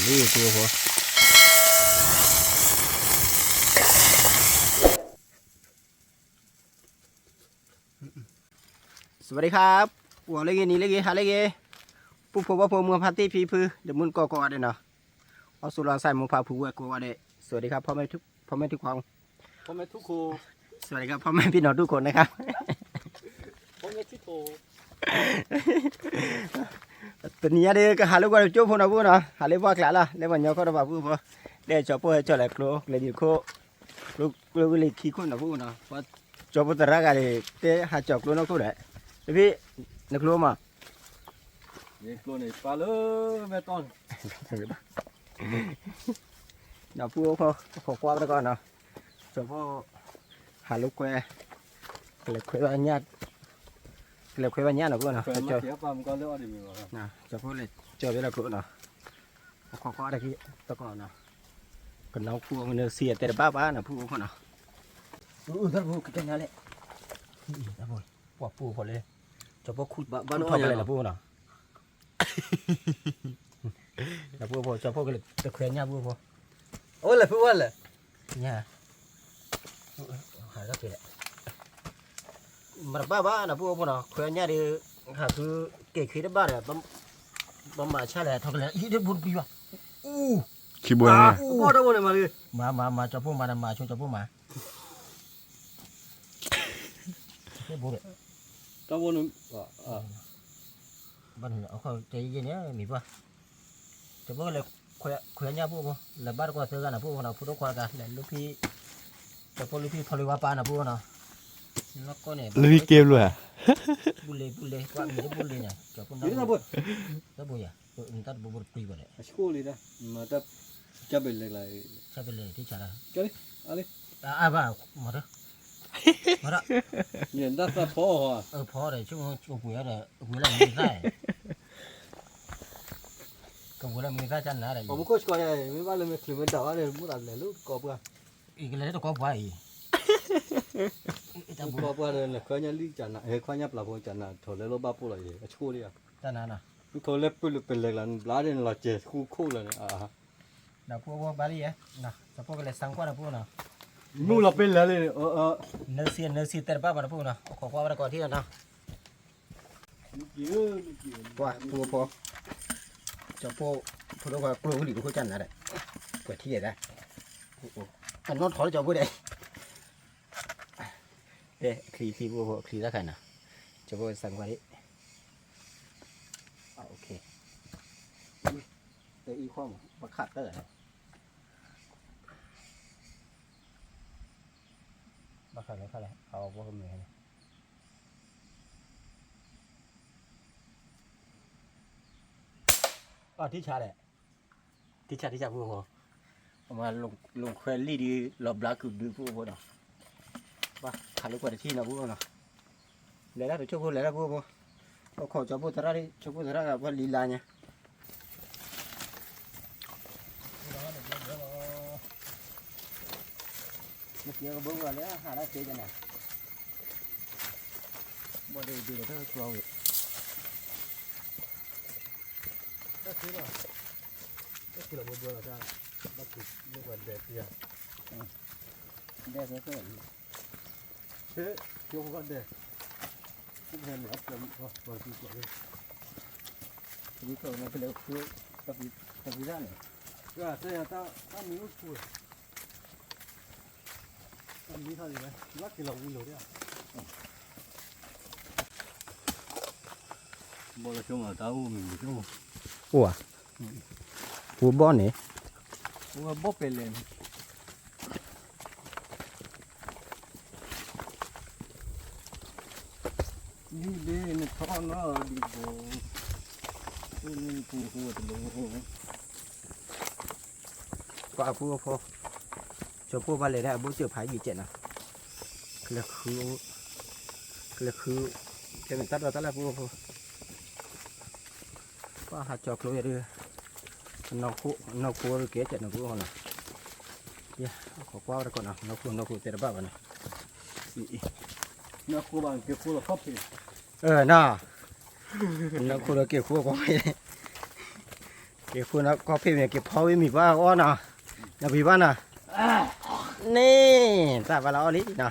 เออ ตัวพอ สวัสดีครับ วันเลเกนี้เลเกฮาเลเก ผู้พบว่าพวกเมืองพัทที่พีพื้นเดี๋ยวมุนก่อก่อนเด้อเนาะ เอาสุราใส่หมูพาผู้แวกก่อนเด้อ สวัสดีครับ พ่อแม่ทุก พ่อแม่ทุกคน พ่อแม่ทุกคน สวัสดีครับ พ่อแม่พี่น้องทุกคนนะครับ พ่อแม่ทุกคน တနံၤညါဒီး ကဟးလၢကွၢ်ကၠိဖိနီၤ ပူနီၤ ဟးလၢပှၢ်ကျးလီၤ လၢပှၤညီခီၣ်တဘၣ်ပူဖိ လၢကၠီၤဖိဟဲကၠီၤလဲၤကျိ ကျဲဒံးခိၣ် ကျိ ကျိကလံၤခံခိၣ်နီၤ ပူနီၤ ပှၤကၠီၤဖိသရၣ်ဂၤန့ၣ် တဲဟးကၠီၤကျိနီၢ်ခိၣ်ဒီး တဖံး နကျိမး ယကျိန့ၣ် ပာ်လၢမဲာ်တီၢ်န့ၣ် နီၤ ပူအိၣ်ခိး ခိးကွၢ်ပတကီၢ်နီၤ ကၠီၤဖိ ဟးလိာ်ကွဲ ကလဲၤခွဲဘၣ်ညၣ် ကလဲၤခွဲဘၣ်ညၣ်နီၤ ပူနီၤ ကၠီၤဖိလဲၤကၠီၤဘၣ်လၢကျိနီၤ ခိးကွၢ်တကီၢ်နီၤ ကနီၢ်ခိၣ်နၢၤဆံအတဲတဘၣ်ဘၣ်နီၤ ပူအိၣ်ခိးနီၤ အၢ တၢ်ဖိကတဲနၤလဲၣ် ပှၤပူဖိလဲၣ် ကၠီၤဖိခူၣ်ထီၣ်ပလဲၣ်နီၤ ပူနီၤ ဒီးပူဖိ ကၠီၤဖိကလဲၤတခွဲညၣ်ပူဖိ အဝဲလဲၤဖုဝဲလဲၣ် ညၣ် ဟးထီၣ်က့ၤလဲၣ် မတဘၣ်ဘၣ်နီၤ ပူဖိနီၤ ခွဲညၣ်ဒီး ဟးဖုက့ၤခ့တဘၣ်ဒီး ဘၣ်မၤဆါလဲၣ် ထီၣ်ကလဲၣ် ဟံးဒ့ဘူးတပံဘၣ် အူ ခံဘိန့ၣ် အူဘီၣ်တၢ်ဘိန့ၣ်မၤလံ မၤ မၤ မၤ ကၠီၤဖိမၤဒီး မၤဆိကၠီၤဖိမၤ တၢ်ဘိန့ၣ် ဘၣ်န့ၣ် အခီၣ်တဲယဲၢ်န့ၣ် မံၤပှၢ် ကၠီၤဖိလဲၤခွဲညၣ်ပူဖိ လဲၤဘၣ်တကွၢ်သၢဂၤနီၤ ပူဖိနီၤ ဖိဒိၣ်ခွါတဂၤ လဲၤလုၢ်ဖံ ကၠီၤဖိလုၢ်ဖံဖီလံဝါပၢ်နီၤ ပူဖိနီၤ နီၢ်ကီၢ်န့ၣ် လုၢ်ဖံကဲဘျုးဧါ ဘူလ့ ဘူလ့ ကွၢ်မံၤတဘူလ့န့ၣ် ကၠီၤဖိနီၢ် တၢ်ဘိယၤ တၢ်တဘိဘိတပံဘၣ်လဲၣ် အဆိကလံတၢ် မၤတၢ် ကၢ်ပဲလဲၣ်ကျါ ကၢ်ပဲလဲၣ် ထံဆါတၢ် ကၢ်လံ အါလံ အါဘၣ် မၤတၢ် မၤတၢ် ယဲၢ်ဒၣ်သၣ်ဖီအီၤ အၢ ဖီအီၤဒီး ဆိကမိၣ်ကွံာ်အီၤဒီး ဝံၤလၢမံၤသၣ် ကဝံၤလၢမံၤသၣ်ကနၤဒီး ပှၤမူခိၣ်စှီၤယၤ မ့ၢ်ဘၣ်လၢမ့ၢ်ချုးမ့ၢ်ဒၣ်ဘၣ်ဒီး မူသးလဲၤလၢတကီပှၢ် အံၤကလဲၤလၢတကီပှၢ်အံၤ တကီပှၢ်ဒီး လဲၤခွဲညၣ်လံကနၤ ခွဲညၣ်ပျၢ်ဖိကနၤ ထိးလဲၤလၢဘၣ်ပိၢ်လီၤယဲၢ် အဆိကလံယၤ တၢ်နၤနီၤ မူခိၣ်လၢပလၢပလဲၤကျါ ဘျါဒ်န့ၣ်လီၤစဲၤဃူခိၣ်လၢၤန့ၣ် ဒီးဖိအဖိဘၣ်လံယဲၢ် ကၠီၤဖိကလဲၤစၢ်ကွၢ်ဒီးဖိနီၤ မုၢ်လီၤပ့ၤလဲၤလံ နၢၤဆံ နၢၤဆံတဲတဘၣ်ဘၣ်ဒီးဖိနီၤ အခိးကွၢ်ဝဲတကီၢ်ထံၣ်လီၤနီၤ ပှၤဖိအဖိ ကၠီၤဖိ ဖိဒိၣ်ခွါကျိကလံၤတခိၣ်ကနၤဒီး ကွဲးထံၣ်ယဲၢ်ဒၣ် ကနီၣ်ထီၣ်လၢကၠီၤဖိဒီး တဲ အချံ အချံ ဖိဖိ အချံတၢ်ခါနီၤ ကၠီၤဖိစၢ်ကွၢ်ဒံး တအံၤ ဘၣ်ခးတၢ် ဘၣ်ခးလဲၣ်ခါလဲၣ် အဝဲဖိမ့ၢ် အထံဆါလဲၣ် ထံဆါ ထံဆါ ဖိဖိ အမၤ လီၤခွဲလံဒ် လီၤဘျါကုာ်ဘျုးဖိဖိဒီး ဘၣ်ခးလိာ်ကွဲတထံၣ်နီၤဖိနီၤ လဲၤဒၣ်တဆိဖိ လဲၤဒၣ်ဖိဖိ ပခိးကၠီၤဖိသရၣ် ဆိဖိသရၣ်ဂၤ ပှၤလံလါညါ နကဘၣ်လဲၤဟးဒၣ်သ့ကနၤ ဘၣ်ဒိဒိဒီးတၢ်ကျီဝဲ တၢ်သ့လီၤ တၢ်သ့လီၤဘိဘိလီၤတၢ် ဘၣ်သ့လၢပှၤဒဲးသ့ဧါ ဒဲးသ့သ့ ဟဲ ကျိဖိဘၣ်ဒဲး ပဟဲန့ၣ် အပျဲၢ်မုၣ်ပှၤသံကျီဝဲ သံကျီဝဲန့ၣ် ကလဲၤဃု တၢ်ဖံးတၢ်ဖံးတၢ်န့ၣ် တၢ်မံအိၣ်ဆူၣ် တၢ်မံထီၣ်လံ လီၤက့ၤလီၤဝံၤလိာ်ဒၣ် ဘီၣ်လၢဆိမး တၢ်အိၣ်မံၤမံၤဆိ အိၣ်ဧါ ပူဘီၣ်န့ၣ် ပူဘီၣ်ပဲလဲၣ်န့ၣ် ဒ်ဘ့ၣ်နထီၣ်နီၢ်ဒံးဘိ အိၣ်န့ၣ်ပူဟိတလိ ပှၤအဖိအဖိ ကၠီၤဖိဘၣ်လဲၤဒၣ်အဘိစၢၢ်ဖးယံာ်ကဲးနီၤ ကလဲၤဃု ကလဲၤဃု ကဲမ့ၢ်တၢ်ဒိးတၢ်လၢပူဖိ ပှၤဟးကၠီၤကျိယဲဒၣ် နီၢ်ခိ နီၢ်ခိကဲးကဲးနီၤပူဖိနီၤ ယဲ ခိးကွၢ်ဝဲတကီၢ်နီၤ နီၢ်ခိ နီၢ်ခိတဲတဘၣ်ဘၣ်နီၤ နီၢ်ခိဘၣ်က့ၤခိလီၤခီၣ်ဖံး အၢနီၤ နီၢ်ခိဒီးက့ၤခိကွၢ်ဖံး က့ၤဃိနီၤ ကီၢ်ဖ့ၣ်မ့ၢ်က့ၤဖီဝံၤမံၤဘၣ်အီၣ်နီၤ, နီၤဘံၤဘၣ်နီၤ, န့ၣ် တၢ်ဘၣ်လၢအီၣ်လံနီၤ,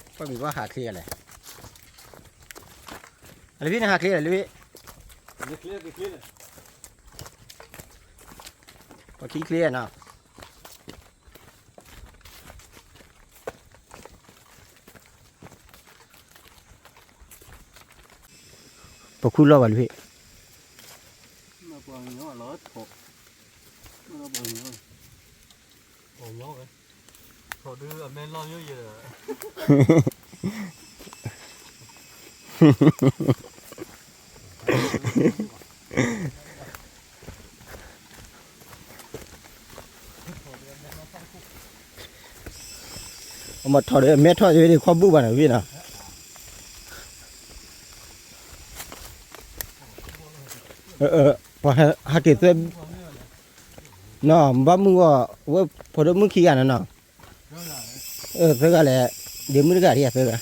ပှၤမံၤဘၣ်ဟးချ့လဲၣ်, အလၢဖံနဟးချ့လဲၣ်လၢဖံ, ပှၤခံချ့နီၤ. ပခူၣ်လီၢ်ဘၣ်လံဖဲ, အမ့ၢ်ထီၣ်ဒီး အမဲထီၣ်ယဝဲဒၣ်ခီဘူၣ်ဘၣ်နီၤ ဝံၤနီၤ, ပှၤဟးက့ၤသွဲ, နီၤ ဘၣ်မုၢ်ဂီၢ် ဝဲဖိဒိၣ်မုၣ်ခံဂၤနီၤနီၤ, သၢဂၤလဲၣ်, ဒ့မုၣ်တဂၤဒံးသၢဂၤ,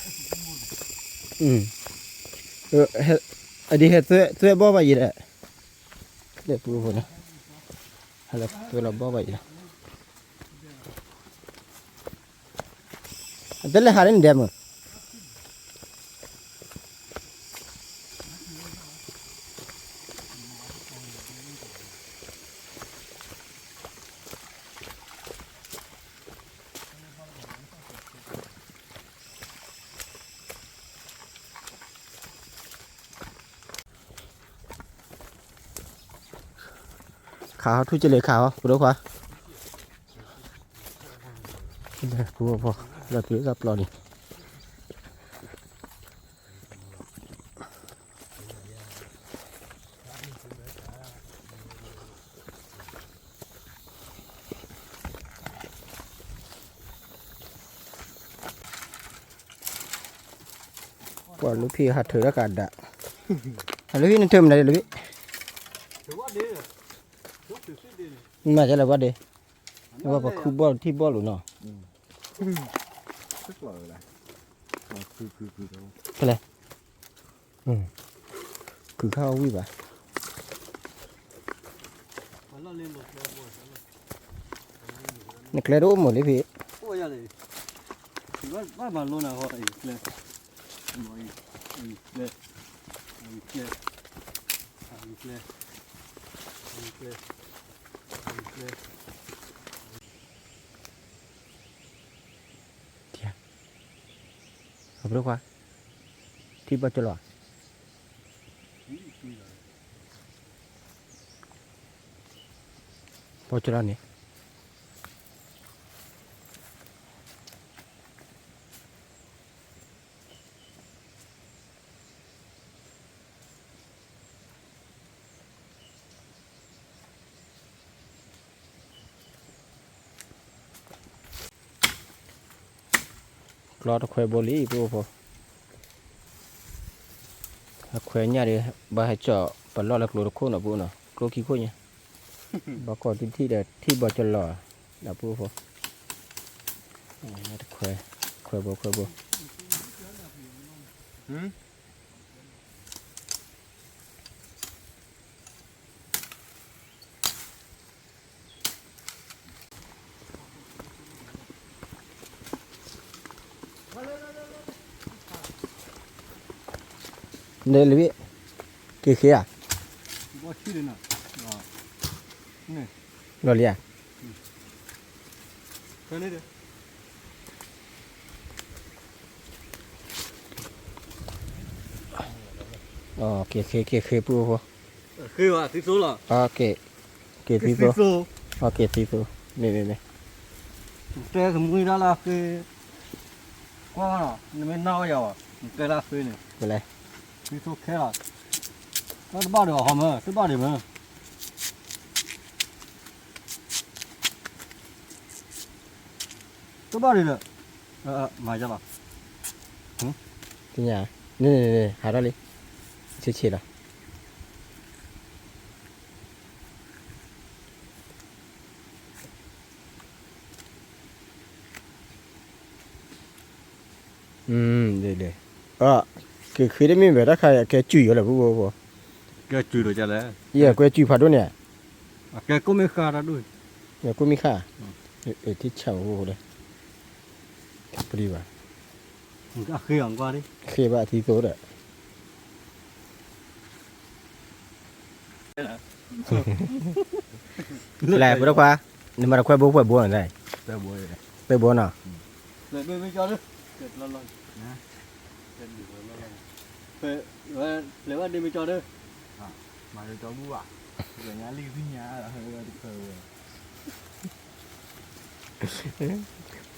အဒံးဟဲသွဲဘီၣ်ဘၣ်ယံၤဒီး, လၢပူဖိန့ၣ်, ဟဲလၢသွဲလီၤဘီၣ်ဘၣ်ယံၤလီၤ, အတလဲၤဟးလၢနဒဲမုၢ် ခးဟီၣ်ထူၣ်ကလဲၤခးဟီၣ် ပဒိၣ်ခွါ, ပူဖိ လီၤတုၤလၢတၢ်ပျီန့ၣ် ပှၤလူဖံးဟးထၢၣ်တၢ်ကးဒး, အလူဖံးနထၢၣ်မနုၤလဲၣ်လူဖံး, မ့ၢ်မၤကလဲၣ်ပှၤဒ့, ဝဲပှၤခုဘီၣ်ထံဘီၣ်လိာ်နီၤ, ဖဲလဲၣ်, ခုခါအီၣ်ဝံၣ်ဘၣ် နကျဲတအိၣ်မုာ်လံဖံး, ဘၣ်မၤလိနၤဃီအံၤကျဲ, အံၤကျဲ, အံၤကျဲ, အံၤကျဲ, အံၤကျဲ, အံၤကျဲ, အဖိခွါ, ထံဘီၣ်ကလီၤ, ဘီၣ်ကလီၤန့ၣ် ကျီတခွဲဘိလံ ပအိၣ်ဖိ, အခွဲညၣ်ဒီး ဘၣ်ဟဲကၠီၣ်ပလီၢ်လၢကျိတခိၣ်နီၤ ပအိၣ်နီၤ ကျိခံခိၣ်ညါ, ဘၣ်ကီၢ်တထံၣ်ဒီးထံၣ်ဘီၣ်ကလီၤ, ဒီးပအိၣ်ဖိ, ခွဲ, ခွဲဘိ ခွဲဘိ, န့ၣ်လံ, က့ၤဃ့ဧါ, လီၤလံဧါ, က့ၤဃ့ က့ၤဃ့ပူဖိ, က့ၤသံသိ, က့ၤသံသိ, မ့ၢ်မ့ၢ်မ့ၢ်, တဲသမူဒၣ်လၢဃ့, ကွၢ်နီၤ နမ့ၢ်နာ်အီၣ်ယၤဘၣ် နတဲလၢဃ့န့ၣ်, သံသိခဲလီၤ, တၢ်တဘၣ်ဒီးဟီမၢ် တဘၣ်ဒံးမၢ် တဘၣ်ဒံးဒီး, မၤယလီၤ, သ့ၣ်ညါ, န့ၣ်န့ၣ်န့ၣ် ဟးထီၣ်လံ, ဆ့ဆ့လီၤ. က့ၤဃ့တမ့ၢ်ဘၣ် တၢ်ခါအံၤ အကဲကုၢ်ယီၤလၢပူဖိ, ယဲၢ်ကွဲစုဖးဒိၣ်န့ၣ်, ယဲၢ်ကွဲမံဃါ, ထံဆၣ်မူလၢ, ပရံဘၣ်, ဃ့ဘၣ်အသံသိဒီး လဲၤပတခွါ, နမၤတခွဲဘိပှဲၤဘိန့ၣ်, သၢဘိနီၤ,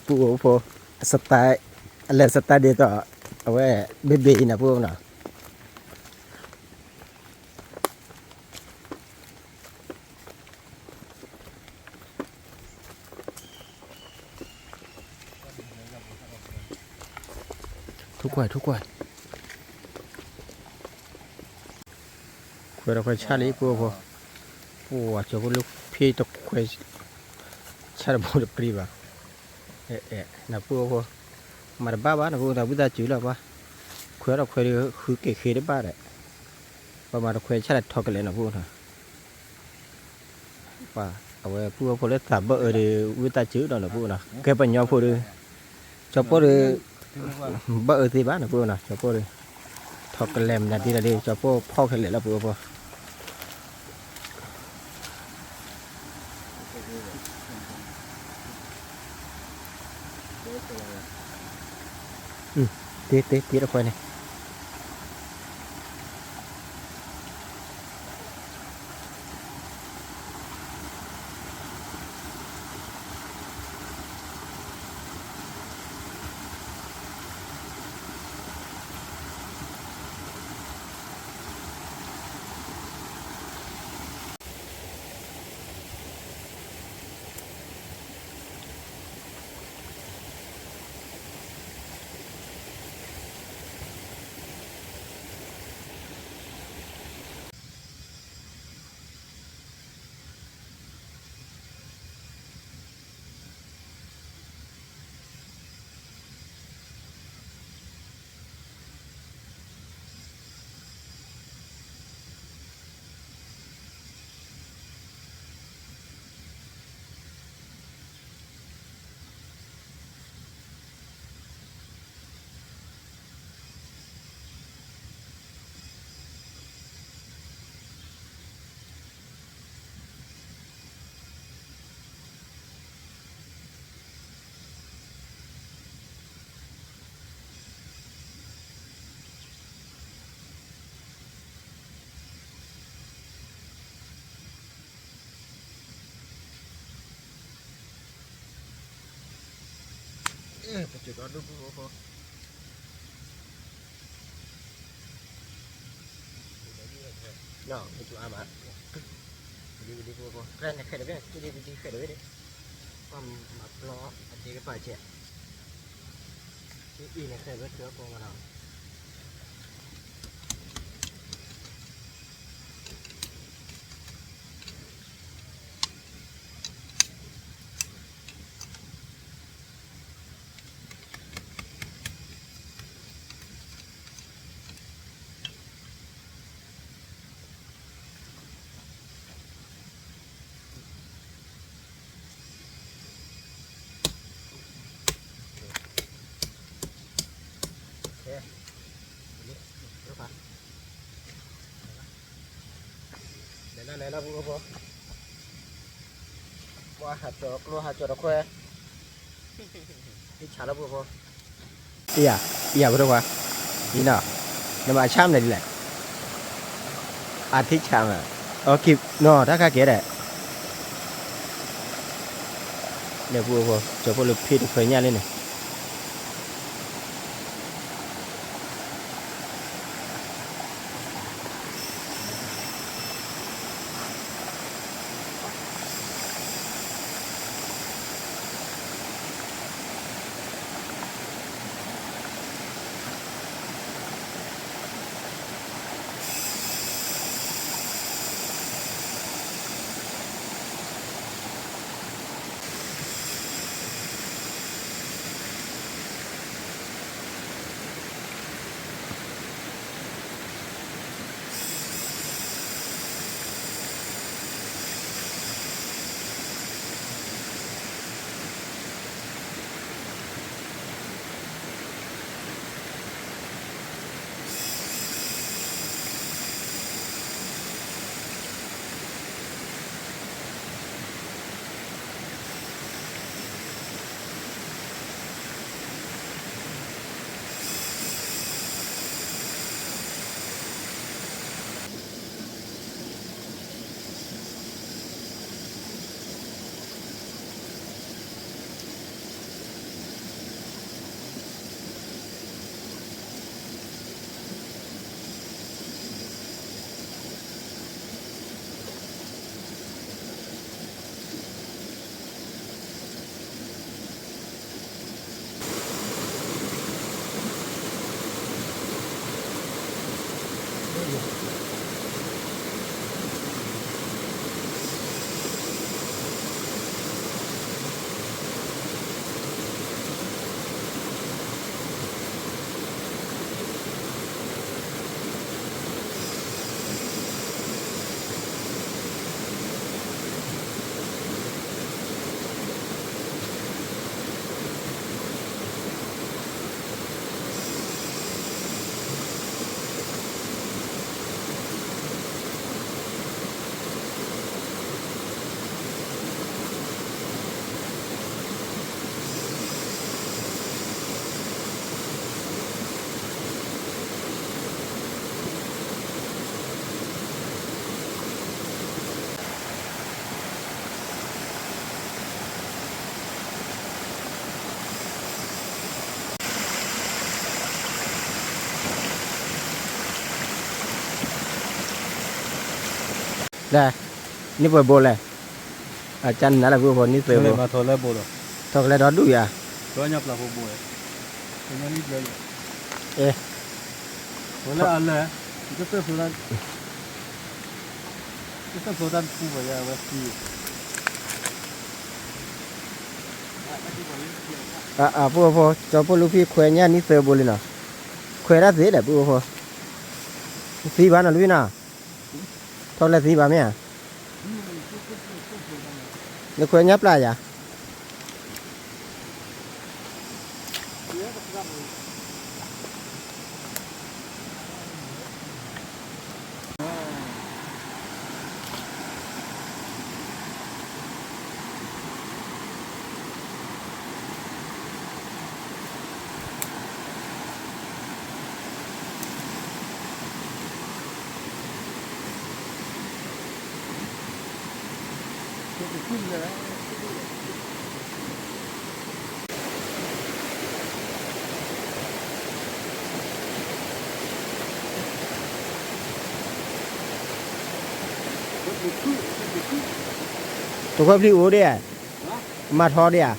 ပူဖိ, အလဲၤစတၢ်ဒ့သိး, အဝဲ, ဘ့ၣ်ဘ့ၣ်အံၤနၤပူဖိနီၤ. ထူကွၢ်, ထူကွၢ်, ခွဲးတခွဲးဆၣ်လံပူဖိ, ပှၤကၠီဖိလၢဖ့တခွဲး, ဆၣ်တဘိတပြံဘၣ်, နပူဖိ, မၤတဘၣ်ဘၣ်နပူဖိ တၢ်ဝံသးစူၤလီၤပှၤ, ခွဲးတခွဲးဒီးဃုက့ၤဃ့တဘၣ်ဒီး, ပှၤမၤတခွဲးဆၣ်ဒီးထီကလဲာ်နပူဖိနီၤ. ပှၤအဝဲပူဖိလၢသးဘၣ်အၢဒီး ဝံသးစူၤဒီးနပူဖိနီၤ, ကဲပညီဖိဒီး, ကၠီဖိဒီး, ဘၣ်အၢသ့ဘၣ်နပူဖိနီၤ, ကၠီဖိဒီး, ထီကလဲာ်မနုၤဒ်လဲၣ်ဒီး ကၠီဖိဖီၣ်ခဲလၢာ်လီၤပူဖိ. တ့တ့တ့တခွဲးန့ၣ်.လဲၤလၢပူဖိ, ပှၤဟးကၠီၤကျိဟးကၠီၤတခွဲး, ထံဆၣ်လၢပူဖိ, ယၤ, ယၤပတခွါ, နမၤဆၣ်မနုၤဒ်လဲၣ်, အထံဆၣ်မး, နီၤ တၢ်ခါကဲဒဲး, လဲၤပူဖိ ကၠီဖိလၢဖ့တခွဲးညၣ်လံန့ၣ်. ဒ် န့ၢ်ပှဲၤဘိလဲၣ်, အကနၣ်လၢပုၢ်ဖိန့ၢ်သၢဘိ, ထီၣ်ကလဲၤဒီဒူၣ်ယၤ, အဲ, အပုၢ်ဖိ ကၠီဖိလူဖံခွဲးညၣ်န့ၢ်သၢဘိလံနီၤ, ခွဲးဒၣ်သ့လဲၣ်ပုၢ်ဖိ, သံဘၣ်နီၤလူဖံနီၤ, ထီၣ်လဲၤသံဘၣ်မ့ၢ်ဧါ, နခွဲးညၣ်ပျၢ်ယၤ တခွဲဖျံးအိၣ်ဒံးဧါ, မၤထီဒံးဧါ.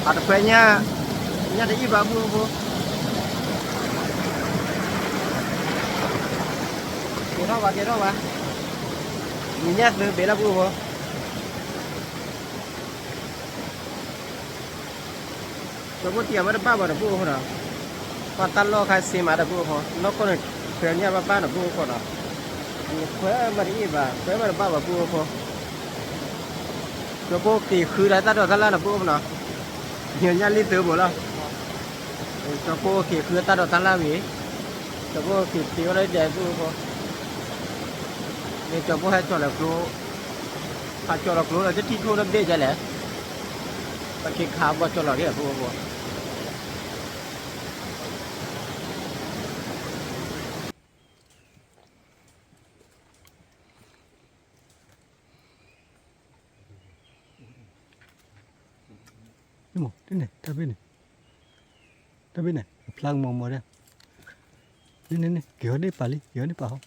အတခွဲညၣ်, ညၣ်တအံၣ်ဘၣ်ပုၢ်ဖိ, ကဲထီၣ်ဘၣ် ကဲထီၣ်ဘၣ်, မုၢ်ညၣ်သုဘ့ၣ်လၢပုၢ်ဖိ ကၠီဖိတံၢ်အမ့ၢ်တဘၣ်ဘၣ်ဒီးပုၢ်ဖိဒီး, ပှၤတၢ်လီၢ်ခါစ့မးဒီးပုၢ်ဖိ, နီၢ်ကီၢ်န့ၣ် ခွဲးညၣ်ဘၣ်ဘၣ်ဒီးပုၢ်ဖိဒီး, ခွဲးမ့ၢ်တအံၣ်ဘၣ် ခွဲးမ့ၢ်တဘၣ်ဘၣ်ပုၢ်ဖိ, ကၠီဖိက့ၤဃုဒီးတၢ်ဒိးတၢ်လၢ်ဒီးပုၢ်ဖိနီၤ, ညၣ်လံၢ်သၢဘိလီၤ, ကၠီဖိက့ၤဃုတၢ်ဒိးတၢ်လၢ်ဝံၤ, ကၠီဖိက့ၤတ့ဝဲလၢဒဲးပုၢ်ဖိ, မ့ၢ်ကၠီဖိဟဲကၠီလီၤကျိ ဟးကၠီလီၤကျိဒီး တထံၣ်ထိၣ်လၢဘ့ၣ်ဒ်လဲၣ်, ပက့ၤခးဘီကၠီလီၤက့ၤပုၢ်ဖိ, မ့ၢ်တန့ၣ် တၢ်ဘ့ၣ်န့ၣ်, တၢ်ဘ့ၣ်န့ၣ် အဖျါကမီၤမီၤဒၣ်, န့ၣ်န့ၣ်န့ၣ် က့ၤဟီၣ်ဒ့ၣ်ပာ်လံ က့ၤဟီၣ်ဒ့ၣ်ပာ်ဟီၣ်.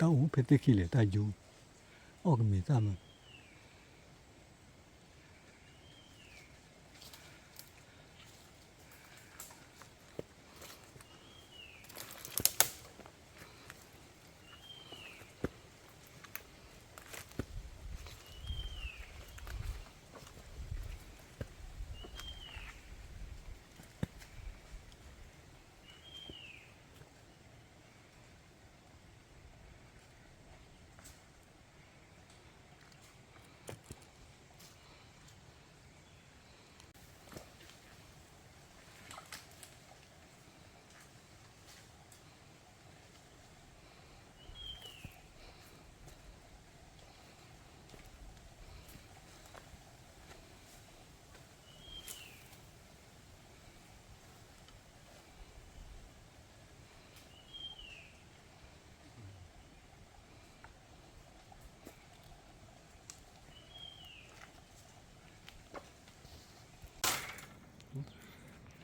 တၢ်အိၣ်ဖဲသ့ၣ်ခံလဲၣ် တၢ်ယူၤ, အီၣ်ကမ့ၤသၣ်မး.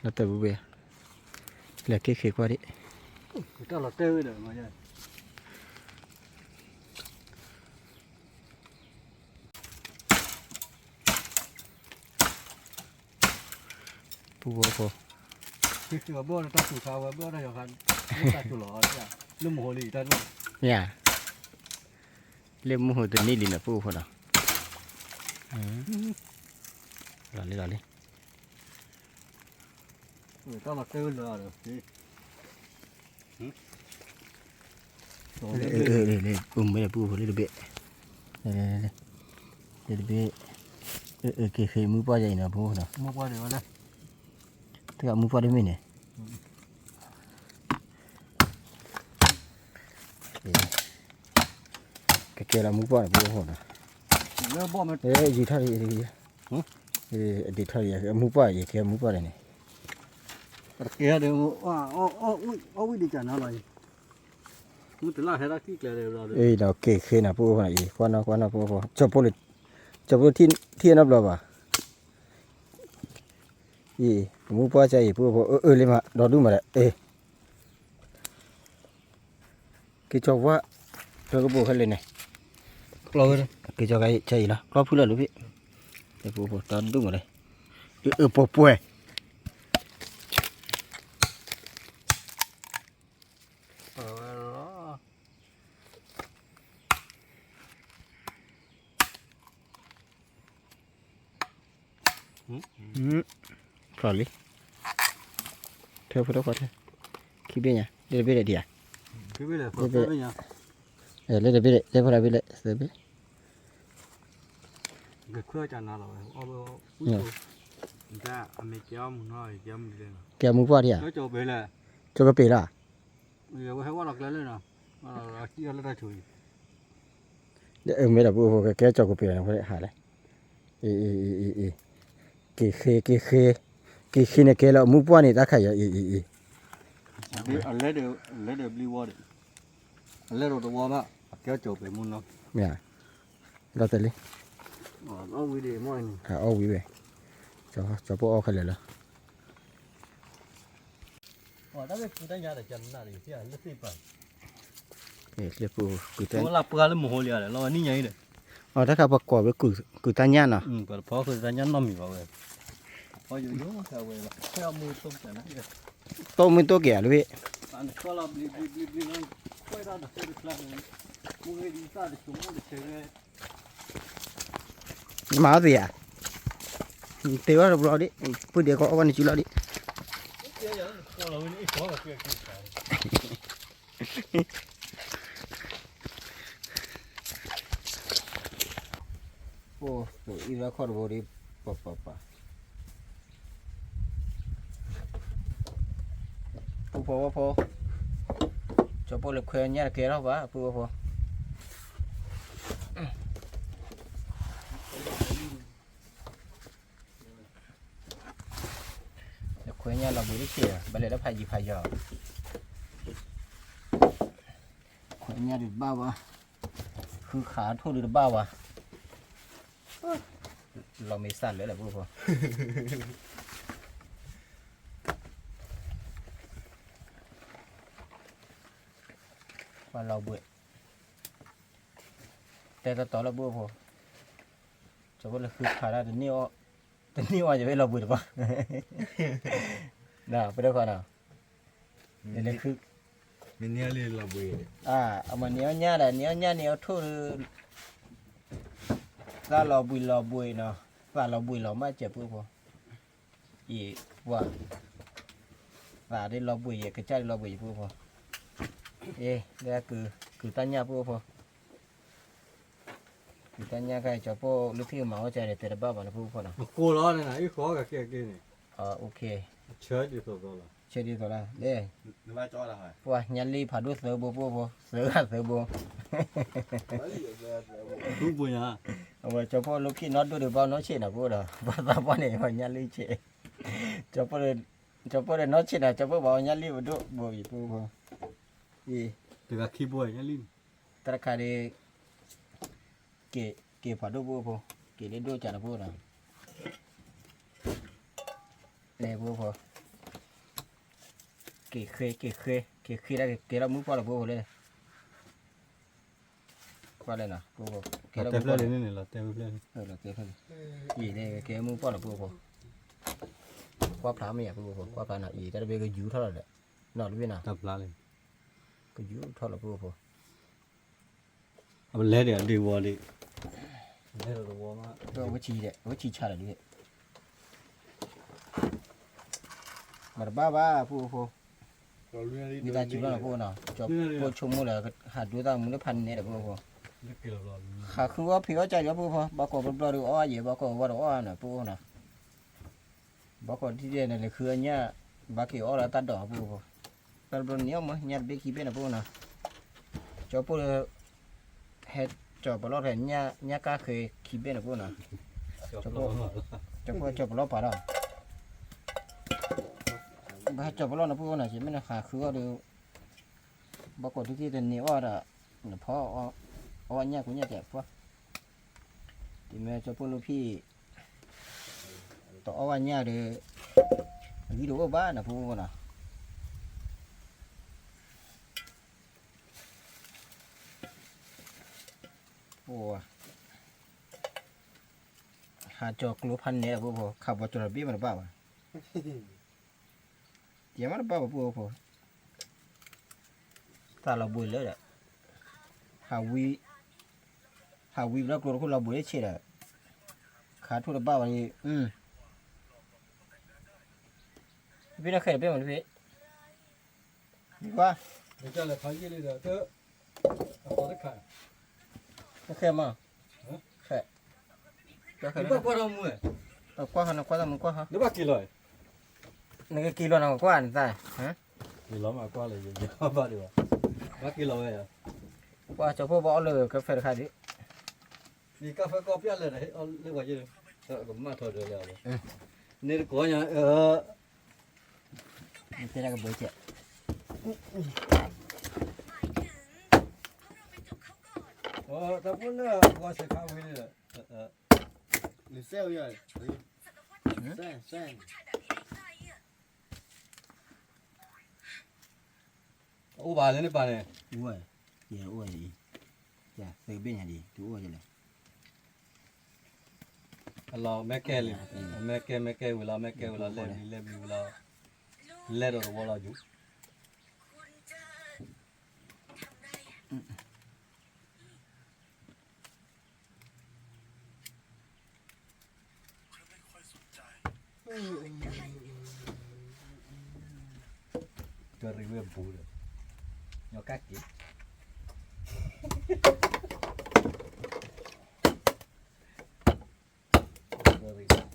လၢတၢ်ပူၤဘ့ၣ်, လဲၤက့ၤဃ့ကွၢ်ဒံး, တၢ်လီၤတဲာ်ဝဲဒီး ပူဖိ, မ့ၢ်ဧါ, လၢမုၢ်ဟိတနံၣ်လံန့ၣ် ပူဖိဒီး, လီၤလံလီၤလံ. အိၣ်မ့ၢ်ပူဖိလၢတဘ့ၣ်, လၢတဘ့ၣ်, က့ၤဃ့မုၢ်ပှၢ်ယၤအံၤနီၤ ပူဖိဒီး, တဂၤမုၢ်ပှၢ်တမ့ၢ်န့ၣ်, ကကဲလီၤမုၢ်ပှၢ်န့ၣ် ပူဖိဒီး, ယူၤထီၣ်ဒံး, အဒံးထီၣ်ဒံး မုၢ်ပှၢ် ယကဲမုၢ်ပှၢ်န့ၣ်, အဝံၣ်ဒံးကနၤလီၤ, ဒီးက့ၤဃ့နၤ ပူဖိအံၤ ကွၢ်နီၢ်ကွၢ်နီၢ် ပူဖိ, ကၠီဖိလၢထံၣ်နီတဘျီဘၣ်, အံၤ မုၢ်ပှၢ်ကါအံၤ ပူဖိ အၢအၢလံမး ဒီဒူၣ်မးဒီး အ့ က့ၤကၠီဝါ ဖဲကပိာ်ခဲလၢာ်န့ၣ်, က့ၤကၠီကါအံၤလီၤ ကျီဖုလၢာ်လူၤဖံး, ပူဖိ ဒီဒူၣ်မးဒီး အၢအၢပှဲၤပှဲၤ ဖျိလံ, ထဲဖိတခွါထဲ, ခံဘ့ၣ်ညါ လၢတဘ့ၣ်ဒီးဒံးဧါ, လၢတဘ့ၣ် လၢဖဲတဘ့ၣ်လဲၣ် သၢဘ့ၣ်, ကဲမုၢ်ပှၢ်ဒံးဧါ, ကၠီကပ့ၤလီၤ, မ့ၢ်ဒီးပူဖိကကဲကၠီကပ့ၤလီၤ ဟးလဲၣ်, က့ၤဃ့ က့ၤဃ့ က့ၤဃ့န့ၣ်ကဲလီၤ မုၢ်ပှၢ်န့ၣ် တၢ်ခါအံၤ အံၤ အံၤ အံၤ အလဲၢ်ဒီးတဝီဘၣ် အကဲကၠီပ့ၤမုၢ်နီၤ, မ့ၢ်ဧါ, ဒီးတလံ, အီၣ်ဝံၤဝဲ, ကၠီဖိအီၣ်ခဲလၢာ်လီၤ, လၢပူၤ လၢပှၤလၢမဟိလံဒီး လီၤနံၣ်ညါအံၤဒီး, အတၢ်ခါပှၤကွၢ်ဝဲကုၤတၢ်ညၣ်နီၤ, တီမ့ၢ်တိၢ်က့ၤဧါလၢဘ့ၣ်, မၤအီၣ်သ့ဧါ, တ့ဝဲတဘျီဒံး, ပုၢ်ဒဲးကအီၣ်ဘၣ်နစုလီၤဒံး, အိၣ်အံၤလၢခီၣ်တဘိဒံး, ပပပ, ပုၢ်ဖိဝဲၢ်ဖိ, ကၠီဖိလၢခွဲညၣ်တကဲထီၣ်ဘၣ် ပုၢ်ဝဲၢ်ဖိ ခွဲညၣ်လီၤဘှံးတဆံး ဘၣ်လဲၤလၢဖးယံၤဖးယီၤ, ခွဲညၣ်ဒုးတဘၣ်ဘၣ်, ဃုခးထိၣ်ဒုးတဘၣ်ဘၣ်, လီၤမ့ၢ်စၢ်လၢာ်လၢပုၢ်ဖိ, ပှၤလီၤဘှံး တဲတတီၤလၢပှိၢ်ဖိ, ကၠီဖိလၢဃုခးဒၣ် တန့ၢ်အီၣ်ယဝဲလီၤဘှံးတဘၣ်, ပတဲဃီနီၤ, လၢ အမ့ၢ်န့ၢ်အီၣ်ညၣ်ဒီး န့ၢ်အီၣ်ညၣ်န့ၢ်အီၣ်ထိၣ်ဒီး သးလီၤဘှံးလီၤဘှံးနီၤ, သးလီၤဘှံးလီၤမးစဲးပှိၢ်ဖိ, အံၤ ပှၤ သးဒ်လီၤဘှံးယဲ ကစၢ်ဒ်လီၤဘှံးယဲပှိၢ်ဖိ, အ့ လၢ ကုၤတၢ်ညၣ်ပှိၢ်ဖိ, ကုၤတၢ်ညၣ်ခါအံၤ ကၠီဖိလၢဖံးကမၤဝဲကဒီး တဲတဘၣ်ဘၣ်န့ၣ်ပှိၢ်ဖိနီၤ, အဃိလီၤန့ၣ် အံၤဃီကကဲက့ၤန့ၣ်, ဆၢဒ်သိးသိးလီၤ, ဆၢဒ်သိးလီၤ, လၢ ပှၤညၣ်လံဖးဒိၣ်သၢဘိပှိၢ်ဖိ သၢဂၤသၢဘိ အဝဲကၠီဖိလၢဖံးနီၢ်ဒိၣ်ဒီး ဘၣ်နီၢ်ဆံးနၤပှိၢ်ဒီး ပှၤသးပှၢ်န့ၣ် ပှၤညၣ်လံဆံး, ကၠီဖိဒီးနီၢ်ဆံးနၤ ကၠီဖိဘၣ်အီၣ်ညၣ်လံပဒိၣ်ဘိအံၤပှိၢ်ဖိ, အံၤ တဂၤခံဘိညၣ်လံ, တၢ်တခါဒီး က့ၤဖးဒိၣ်ပှိၢ်ဖိ, က့ၤလၢဒိၣ်ကၢ်နၤပှိၢ်နီၤ, န့ၣ်ပှိၢ်ဖိ, က့ၤဃ့ က့ၤဃ့ က့ၤဃ့ဒၣ်က့ၤကဲထီၣ်မုၢ်ပှၢ်လီၤပှိၢ်ဖိလၢ ကွၢ်လၢနီၤ ပှိၢ်ဖိ ကဲထီၣ်မုၢ်ပှၢ်လီၤ, လီၤတဲဖျၢၣ်လံန့ၣ် လီၤတဲဖျၢၣ်လံ, အံၤန့ၣ် ကဲမုၢ်ပှၢ်လီၤပှိၢ်ဖိ, ကွၢ်ဖျါမ့ၢ်ယၤပှိၢ်ဖိ ကွၢ်ဖျါနီၤ အံၤတၢ်တဘ့ၣ်ကယူၤထီၣ်လီၤဒီး နီၤတဘ့ၣ်နီၤ တၢ်ဖျါလံ, ကယူၤထီၣ်လီၤပှိၢ်ဖိ အဝဲလဲၤဒီးအဒ့ဝီလံ, လဲၤဒီးတဝီမး, အဝဲဆံးဒီး အဝဲဆံးဆါဒီးဒ် မတဘၣ်ဘၣ် ပှိၢ်ဖိ, မ့ၢ်တၢ်စုလီၤနီၤ ပှိၢ်ဖိနီၤ, ကၠီဖိဆိကမိၣ်လၢ ဟးဒိသၣ်မူလၢဖးနဲဒီး ပှိၢ်ဖိ, ဃးဃုအီၣ်ဖံးအီၣ်ကၢ်ဒီး ပှိၢ်ဖိ, ဘၣ်ကိးဘျီဘျီဒီးအီၣ်ယဲ ဘၣ်ကိးဝီဒီးအီၣ်နီၤ ပှိၢ်ဖိနီၤ, ဘၣ်ကိးထံၣ်ဒဲးန့ၣ် လဲၤဃုအီၣ်ညၣ်, ဘၣ်က့ၤအီၣ်လၢတၢ်ဒိး ပှိၢ်ဖိ, တၢ်တဘျီန့ၣ်အီၣ်မး ညၣ်တဘ့ၣ်ခံဘ့ၣ်န့ၣ် ပှိၢ်ဖိနီၤ, ကၠီဖိလၢ ဟဲကၠီၤပလီၢ်ဖဲ ညၣ်ကါဃဲခံဘ့ၣ်န့ၣ် ပှိၢ်နီၤ, ကၠီဖိကၠီၤပလီၢ်ပာ်ဒီး, ဘၣ်ဟဲကၠီၤပလီၢ်န့ၣ် ပှိၢ်ဖိနီၤ ယမ့ၢ်နဃးဃုအီၣ်ဒီး ဘၣ်ကိးထံၣ်ထံၣ်တန့ၢ်အီၣ်ဒီး နဖီအီၣ်ညၣ်ကူညၣ်ကဲးပှၢ်, တုၤမ့ၢ်ကၠီဖိလၢဖံး တအီၣ်ဘၣ်ညၣ်ဒီး အဂံၢ်တအိၣ်ဘၣ်နီၤ ပှိၢ်ဖိနီၤ, ပှိၢ် ဟးကၠီၤကျိဖးနဲဒီး ပှိၢ်ဖိ ခးဘီကၠီၤတဘ့ၣ်မးတဘၣ်ဘၣ်, ယမးတဘၣ်ဘၣ် ပှိၢ်ဖိ, သးလီၤဘှံးလၢဒီး ဟးဝံ ဟးဝံဘျီကျိတခိၣ်လီၤဘှံးလၢဆံးဒီး ခးထိၣ်တဘၣ်ဝဲအံၤ, ဖံနီၢ်ဃဲတဘ့ၣ်မး ဖံ, မ့ၢ်ကွၢ်, ဃဲမး, ဃဲ, ကွၢ်ဃဲ, ကွၢ်ဃဲ နကွၢ်တၢ်မူကွၢ်ဃဲ, နကက့ၤလီၤနကွၢ်နသး, က့ၤလီၤမးကွၢ်လၢယဘၣ်ဒံးဘၣ်, ဘၣ်က့ၤလီၤဝဲ, ကွၢ်ကၠီဖိဘၣ်အီၣ်လၢကဖဲတခါဒံး, ယကဖဲကီၢ်ပျၢ်လၢာ်ဒီး အီၣ်လၢပှၤယဲၢ်, ကမၣ်ထီၣ်ဒၢးလၢအီၤ, န့ၣ်တကိးညါ, တဲဒၣ်ကဘၢကဲး, တၢ်ဖိလၢကွၢ်စဲးခါဝံၤလၢ, နစဲးဝံၤ, စဲး, စဲး အိၣ်ဘၣ်လၢနပၢ်န့ၣ်, အိၣ်, ယအိၣ်အံၤ, ယသဘ့ၣ်ညါဒံး တုၤအိၣ်ယလဲၣ်, အလီၤမဲကဲလံ, မဲကဲ မဲကဲဝံၤလီၤ မဲကဲဝံၤလီၤ လဲၤဘံၤ လဲၤဘံၤဝံၤလီၤ, လဲၤဒီးတဝီလီၤယူၤ ကရံၣ်ဝဲဘူးဒီး, ညီကၣ်က့ၤ,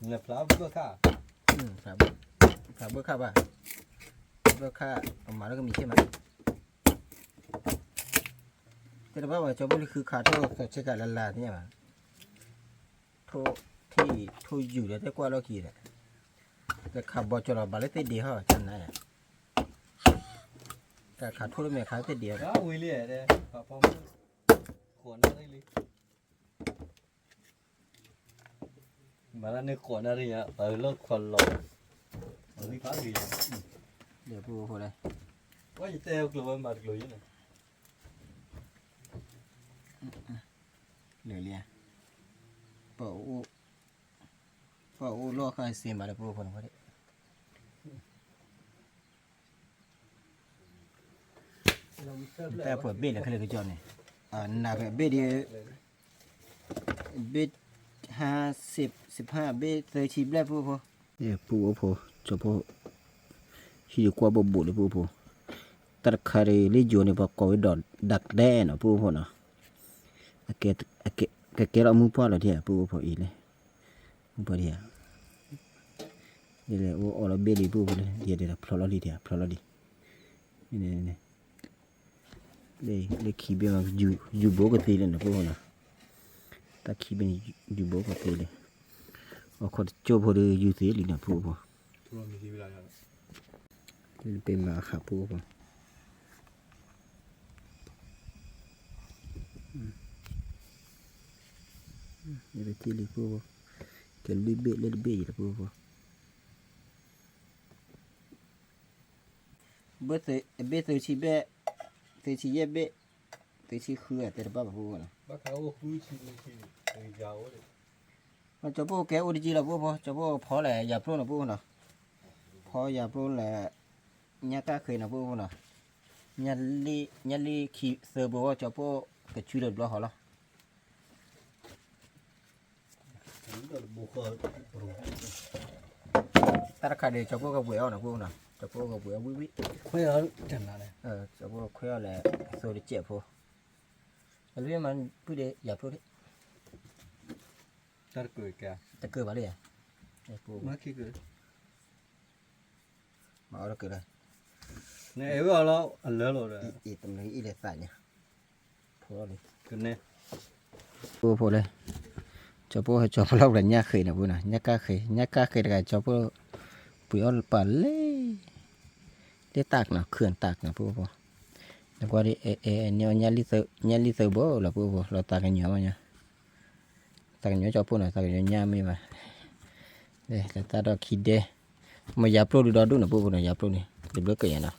နဖျါဘၣ်ခါ, ဖျါဘၣ်ခါဘၣ်, ဘၣ်ခါ, အမၤလၢကမံၤဆ့ၣ်မး, တဲတဘၣ်ဝဲ ကၠီဖိလၢဃုခးထိၣ် သီးဆ့ကၤလၢ်လၢ်သ့ၣ်ညါဘၣ်, ထိၣ်ထံၣ်ထိၣ်ယူၤဒီး တဲကွၢ်လီၢ်ခံဒီး, တခးဘီကၠီၤလီၤဘၣ်လၢသ့ၣ်ဒ့ဟီၣ် ကနၤယၤ, တၢ်ခးထိၣ်လၢမဲာ်ခါသ့ၣ်ဒ့ဟီၣ်, ဝံၤလံ, ဃိးနၣ်ရံၣ်လံ, မၤတၢ်န့ၣ်ဃိးနၣ်ရံၣ်ညါ ပှၤလၢခီလီၤ, အဂံၢ်ဖးဂ့ၤ, ဒီးပှိၢ်ဖိလဲၣ်, ဝဲယတဲကျိၤဝဲမၤတကျိၤယဲၢ်န့ၣ် အ လၢလံဧါ, ပအိၣ်, ပအိၣ်လီၢ်ဃာ်စ့မးလၢပအိၣ်ဖိန့ၣ်, တၢ်ပှဲၤဘ့ၣ်လၢခဲလၢာ်ကစီၣ်န့ၣ်, နးဖဲဘ့ၣ်ဒ်, ဘ့ၣ် ဟါ စံးဖး ဘ့ၣ်သၢဆံဘျဲၣ် ပအိၣ်ဖိ, ပအိၣ်ဖိ, ကၠီဖိ ဟံးဒီးကွၢ်ဘိးဘိးလၢပအိၣ်ဖိ, တၢ်တခါဒ်လၢယိၤန့ၣ် ပှၤကိးဝဲဒီး ဒၢးကတဲနီၤ ပအိၣ်ဖိနီၤ, ကကဲထီၣ်မုၢ်ပှၢ်လီၤဒံးဧါ ပအိၣ်ဖိအံၤလဲၣ်, မုၢ်ပှၢ်ဒံးဧါ, ဒ်လဲၣ်အိၣ်အီၣ်လီၤဘ့ၣ်ဒံး ပအိၣ်ဖိလဲၣ် ဒ်ဒ်ဖျီလီၤလံဒံး ဖျီလီၤလံ, လၢခံဘ့ၣ်မး ယူၤဘိကသ့လၢနီၤ ပအိၣ်ဖိနီၤ, တၢ်ခံဘ့ၣ်န့ၣ် ယူၤဘိကသ့လၢ, အခီၣ်တကၠိၢ်ဖိဒီးယူၤသ့လံနီၤ ပအိၣ်ဖိ, လၢပမၤဃးပအိၣ်ဖိ, လၢပတ့လံပအိၣ်ဖိ, ကလုၢ်ဘ့ၣ်လၢတဘ့ၣ်အံၤလၢပအိၣ်ဖိ ဘ့ၣ်သၢဆံဘ့ၣ်, သၢဆံယဲၢ်ဘ့ၣ်, သၢဆံဃု တဲတဘၣ်ဘၣ်ပအိၣ်နီၤ, ကၠီဖိကဲအိၣ်တကံလီၤပအိၣ်ဖိ, ကၠီဖိကဲအိၣ်တကံလီၤပအိၣ်ဖိ, ကၠီဖိဖီလၢယၤပျိနီၤ ပအိၣ်ဖိနီၤ, ဖီယၤပျိလၢ ညၣ်ကၣ်ဃ့နီၤ ပအိၣ်ဖိနီၤ, ညၣ်လံၣ်ခံသၢဘိ ကၠီဖိကဆူလၢတဘျီဃီလီၤ တၢ်တခါဒီး ကၠီဖိကပှဲၤအီၤနီၤ ပအိၣ်နီၤ, ကၠီဖိကပှဲၤအီၤဝံၣ်ဝံၣ်, ကၠီဖိခွဲးအီၤလဲၤ သိတစဲးဖိ, အလွံၢ်မၤပုၢ်ဒီးယၤဖျိ, တၢ်တကၢၢ်ကဲ, တကၢၢ်ဘၣ်လံ, မၤအီၣ်တကၢၢ်လီၤ, နအဲၣ်ဝဲအီၤလီၤ အလၢလီၤဒီး, တမ့ၢ်အံၤလဲၤသးညါ ဖိလီၤလံ, ကနဲ, ပအိၣ်ဖိလဲၣ်, ကၠီဖိဟဲကၠီဖိလီၤပှၤညၣ်ဃ့န့ၣ် ပအိၣ်နီၤ, ညၣ်ကၣ်ဃ့, ညၣ်ကၣ်ဃ့တဂၤ ကၠီဖိ ပှ့ၤအီၣ်ပာ်လၢ လၢတၢ်ကနီၤ ခုၣ်တၢ်ကနီၤ ပအိၣ်ဖိ, နကွၢ်ဒ် အဲ အဲ ညၣ်လံၣ်သၢဘိလီၤ ပအိၣ်ဖိ လီၤသးကညီၤမးညါ, သးကညီၤကၠီဖိနီၤ သးကညီၤညၣ်မ့ၢ်ဘၣ်, လၢတၢ်ဒီခံဒဲ, မ့ၢ်ယၤပျိဒုဒီဒူၣ်နီၤ ပအိၣ်ဖိနီၤ ယၤပျိန့ၣ် တဘျုးက့ၤညါနီၤ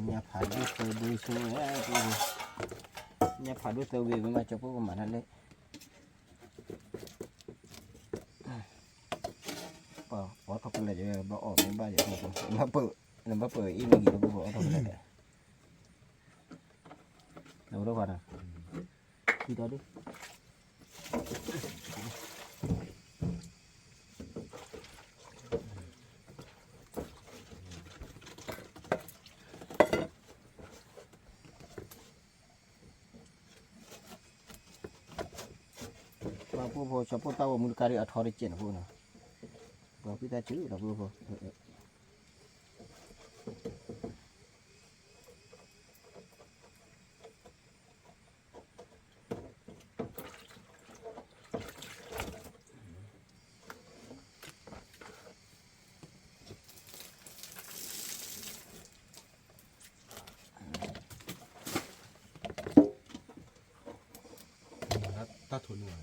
ညၣ်ဖးဒိၣ်သၢဘိဆိဝဲ, ညၣ်ဖးဒိၣ်သၢဘိ မ့ၢ်မၤကၠီဖိကမၤတၢ်လၢ, ပှၤအီၣ်ထီၣ်ကလဲာ် ဘၣ်အီၣ်မ့ၢ်ဘၣ်ယၤ, နဘၣ်ပၢအံၤမ့ၢ်ဂ့ၤလၢပှၤအီၣ်ထီၣ်ကလဲာ်, နအိၣ်ဒီးပှၤနီၤ, ခံဒီဒူၣ် ပှၤပအိၣ်ဖိ ကၠီဖိတၢ်ဂီၤမူတကါဒ်အထီတစဲးနီၤ ပအိၣ်နီၤ, ပှၤဖုတၢ်စုလီၤ ပအိၣ်ဖိ တၢ်ထိၣ်န့ၢ်,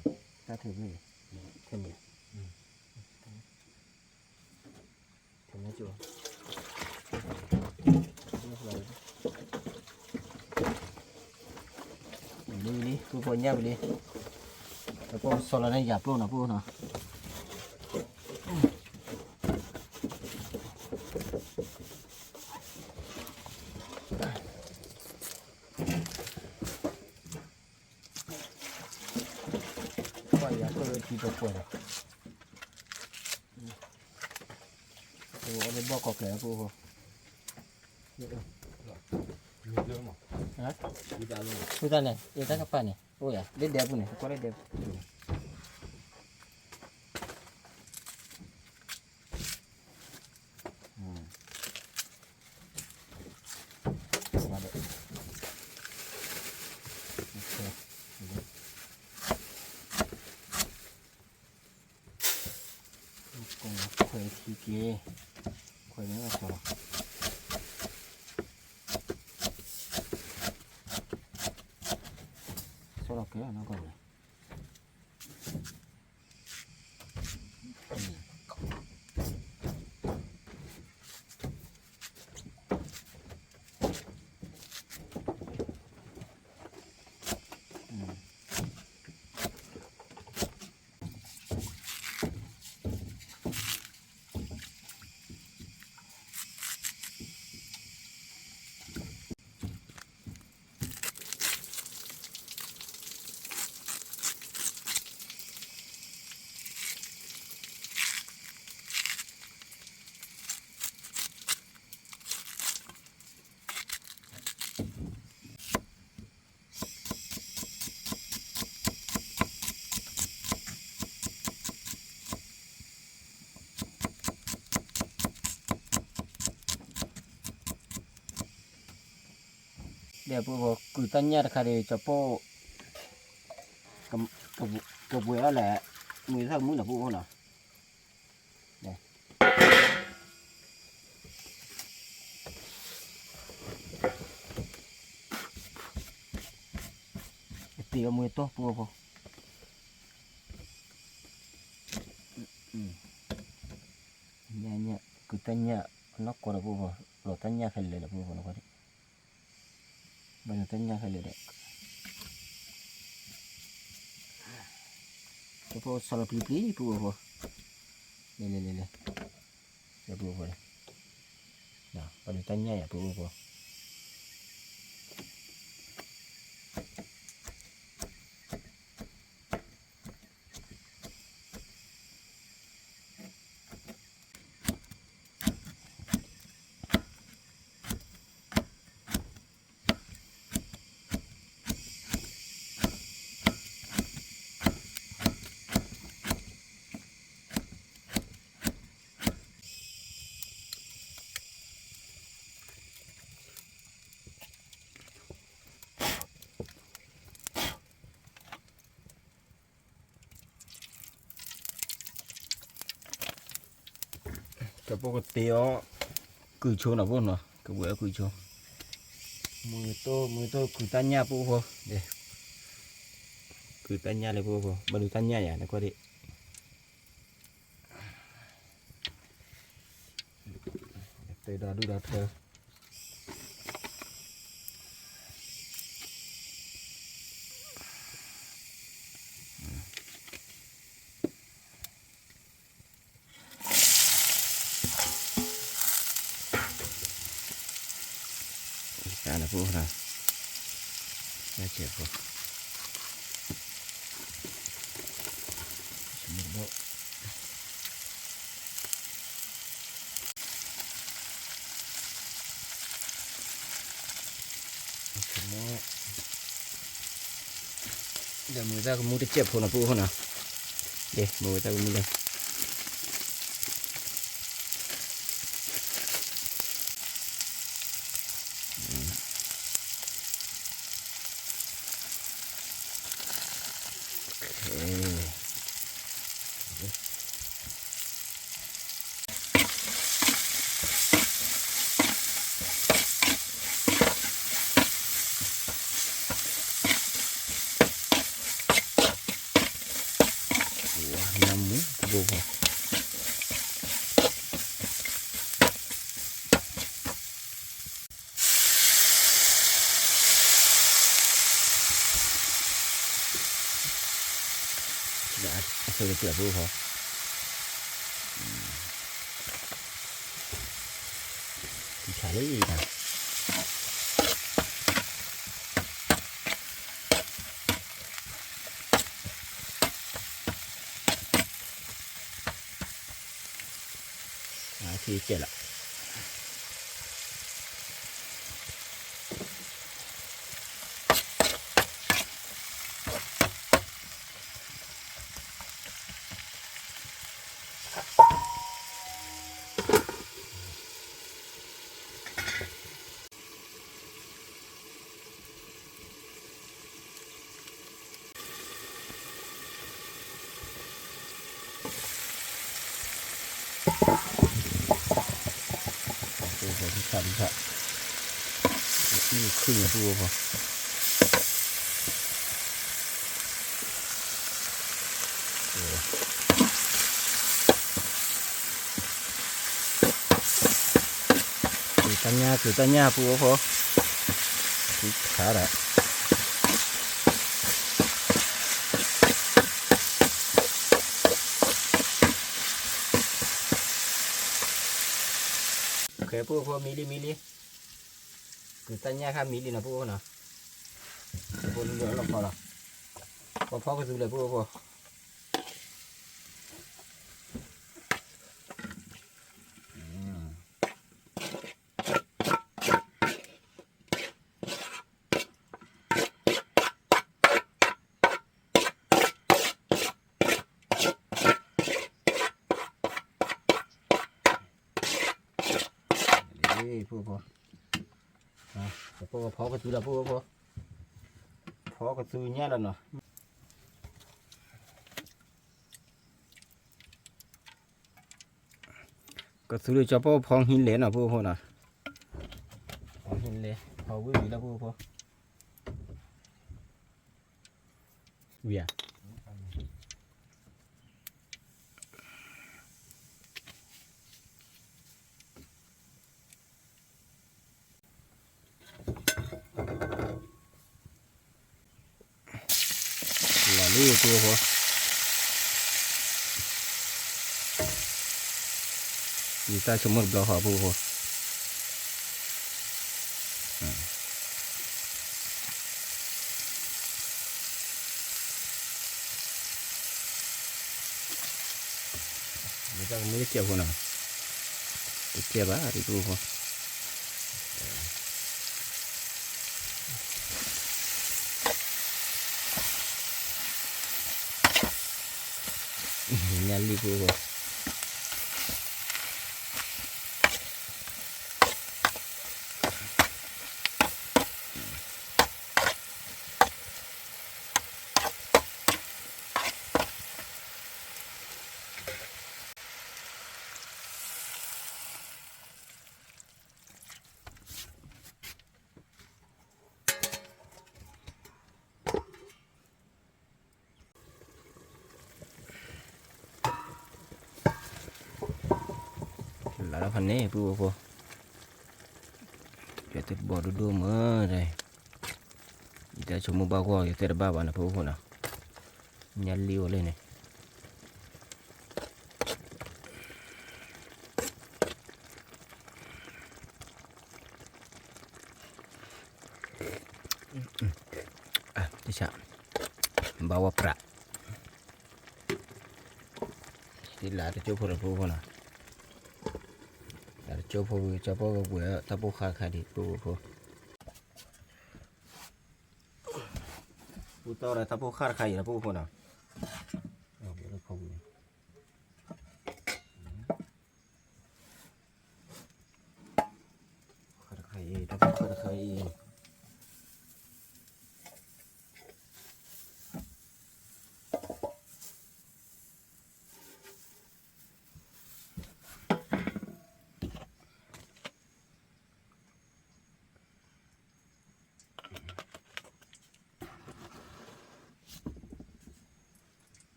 တၢ်ထိၣ်န့ၢ်, ထိၣ်န့ၢ်ကၠိ, လံလံ ပှၤဖိညၣ်ပူၤလံ, ပှၤစီၤလီၤန့ၣ်ယၤပျိနီၤ ပအိၣ်နီၤ ပှၤယၤပျိလၢထံပှဲၤပှဲၤလီၤ, အိၣ်လၢဘီၣ်ကီၢ်ကျဲၤလၢပအိၣ်ဖိ, ဝံသးန့ၣ် အတၢ်ကပၤန့ၣ် အိၣ်ယၤ လၢဒဲပူၤန့ၣ် ကွၢ်လၢဒဲပူၤ ခွဲထံက့ၤ, ခွဲမ့ၢ်ဆီလီၤ, ဆီလီၤက့ၤနီၢ်ကီၢ်ပူၤလီၤ. အ ဒီးပှၤ ကုၢ်တၢ်ညၣ်တခါဒီး ကၠီပိၢ် ကပှဲၤအီၤလဲၣ်, မုၢ်သၣ်ကမူနီၤ ပှၤနီၤ, တ့အီၤမူတီၢ် ပှၤ ညၣ်ညၣ် ကုၢ်တၢ်ညၣ် နီၢ်ကီၢ်ဒီး ပှၤ လီၤတၢ်ညၣ်ခဲလၢာ်ဒီး ပှၤ နကွၢ်ဒံး, ဘၣ်လီၤတၢ်ညၣ်ခဲလၢာ်ဒီး ပှၤ ဆီလီၤပျံၤပျံၤ ပှၤ ပှၤ လဲၤလဲၤလဲၤလဲၤ, ပှၤ ပှၤ ဘၣ်လီၤတၢ်ညၣ်ယၤ ပှၤ ပှၤ ကၠီပိၢ်ကတ့အီၤ ကုၢ်ဆိနီၤ ပှၤနီၤ, ကဝဲၢ်အီၤကုၢ်ဆိ, မုၢ်တီၢ် မုၢ်တီၢ် ကုၢ်တၢ်ညၣ် ပှၤ ပှၤ ကုၢ်တၢ်ညၣ်လၢ ပှၤ ပှၤ ဘၣ်လီၤတၢ်ညၣ်ယၤ နကွၢ်ဒံး တဲဒီးဒူၣ်ဒီးထၢ တၢ်နၢ်ပူၤနၤ တၢ်စဲးဖိ ဒီးမုၢ်သၣ်ကမူတစဲးဖိနီၤ ပှၤ ပှၤနီၤ, မုၢ်သၣ်ကမူလၢ နၢ်မူတဘိဘိ အဆိကတၢၢ်ဖိဃီ ထံဆါလံတၢ် ထံကဲလီၤ ကုၢ်တၢ်ညၣ် ကုၢ်တၢ်ညၣ် ပူဖိ ခါဒီး ခဲ ပူဖိ မံလံ မံလံ ကုၢ်တၢ်ညၣ်ခါ မံလံနီၤ ပူဖိနီၤ ပူဖိ လီၤဖီလီၤ ပီၤဖီကသူလဲၣ် ပူဖိ ပူဖိ ဖိကဖီကသူလီၤ ဖိဖိ, ဖီကသူညါလီၤနီၤ. ကသူဒီးကၠီပိၢ်ဖီဟံးလဲၣ်နီၤ ဖိဖိနီၤ. ဖီဟံးလဲၣ် ဖီဝံၣ်ဝံၣ်လီၤ ဖိဖိ, ဝံၣ်ဧါ. လီၤလံ ပုၢ်ဖိ, ယတၢ်ဆိကမိၣ်တဘျီဃီ ပုၢ်ဖိ. မ့ၢ်တၢ်ကမူၣ်တကဲးဖိနီၤ, တကဲးဘၣ် ပုၢ်ဖိ. ညၣ်လံၣ် ပုၢ်ဖိ. လၢဖဲန့ၣ် ပုၢ်ဖိ, ယတဘီဒိၣ်ဒိၣ်မး, ယတၢ်ဆိကမိၣ်ဘၣ်ဂီၢ် ယတဲတဘၣ်ဘၣ်နီၤ ပုၢ်ဖိနီၤ, ညၣ်လံၣ်အိၣ်လၢန့ၣ်. ဘၣ်ဝဲပြး, ဒ်လၢတကၠိဖိဒီး ပုၢ်ဖိနီၤ, လၢတကၠိဖိဝံၤ ကၠီပိၢ်ကကွဲးတၢ်ပိၢ်ဃာ်တခါဒံး ပုၢ်ဖိ. ပူၤတီဒီးတၢ်ပိၢ်ဃာ်တခါအံၤလီၤ ပုၢ်ဖိနီၤ. ဃာ်တခါအံၤ တၢ်ပိၢ်ဃာ်တခါအံၤ. အ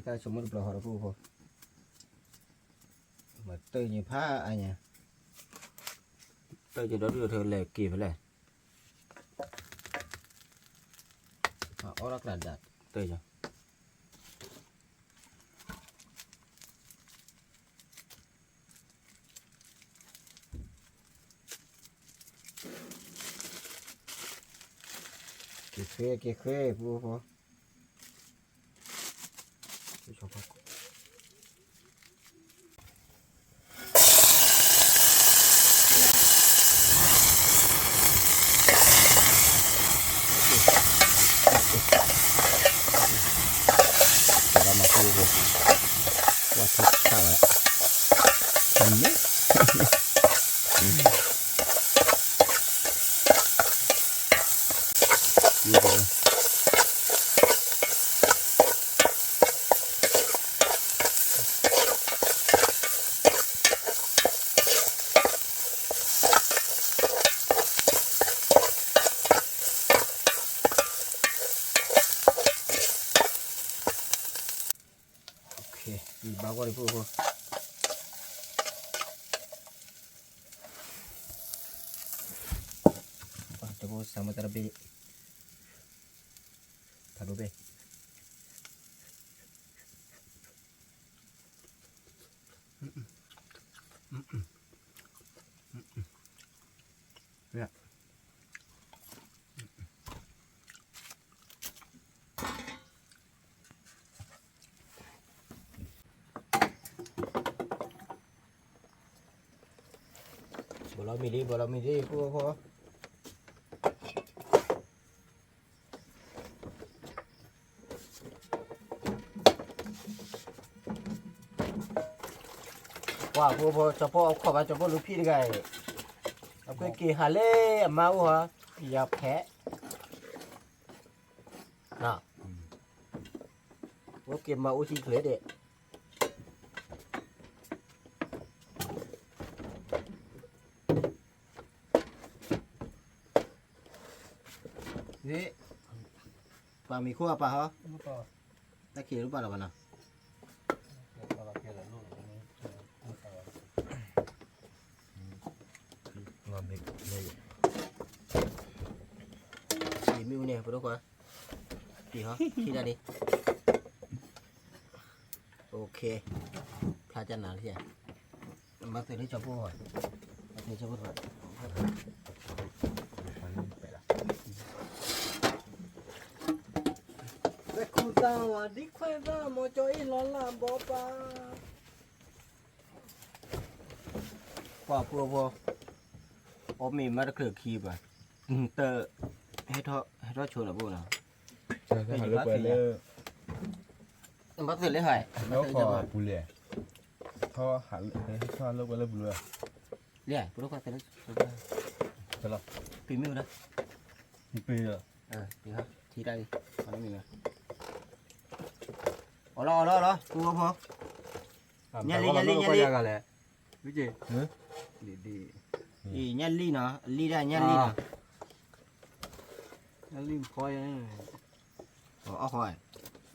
ံၤတၢ်ဆိကမိၣ်တဘျီ ဟီဒီး ပုၢ်ဖိ, မၤတၢ်ညါဖးအါညါ, တၢ်ညါဒီဒူၣ်ဒီထၢလဲၤက့ၤဖဲလဲၣ်, အီၣ်လီၤကျးဒၣ် တၢ်ညါ. က့ၤဃ့ က့ၤဃ့ ပုၢ်ဖိ. ဘၣ်ဂီၢ်လံ ပုၢ်ဖိ, တဘိစၢ်မတရဘ့ၣ်, ဖးဒိၣ်ဘ့ၣ်. ဘီလီၤမံၤလံ ဘီလီၤမံၤလံ ပုၢ်ဖိ. ပှၤဖိဖိ ကၠီဖိအခိၣ်ဘၣ် ကၠီဖိလူၤဖံးတဂၤအံၤ, အကွဲက့ၤဟးလၢအမါအိၣ်ဟီ, ယၤဖဲ, အိၣ်က့ၤမၤအိၣ်ထံချၢဒဲး ပာ်မံၤခိၣ်အပာ်ဟီ, တၢ်ခံးတပာ်လီၤဘၣ်နီၤ, မ့ၢ်န့ၣ် ပဒိၣ်ခွါ, ထံၣ်ဟီ ထံၣ်တၢ်ဒ်, ဖျါကနၤလၢ, ဘၣ်သုးလၢကၠီဖိ, ဘၣ်သုးလၢကၠီဖိ, ဝဲခူၣ်သၣ်ဝဲဒ်ခွဲးသၣ် မ်ကၠီအ့ၣ်လီၤလၢဘီပၢ် ပှၤဖိဖိ, အီၣ်မ့ၤမးတချုးခံပှၤ, တ, ဟဲထီၣ်ဆိလီၤဘိနီၤ, ဘၣ်သုးလၢ, ဘၣ်သုးလၢဟဲ, ပူၤလဲၣ်, ထီၣ်ဟးလၢပူၤလၢ, လၢပူၤလၢ, ပမ့ၢ်ဝဲဒၣ်, ပမ့ၢ်, ထံၣ်တၢ်လံ, အီၣ်လီၤအီၣ်လီၤအီလီၤ ပှၤဖိဖိ ညၣ်လံ ညၣ်လံ ညၣ်လံ, ညၣ်လံနီၤ လံဒၣ်ညၣ်လံနီၤ, ညၣ်လံ, အီၣ်ဃ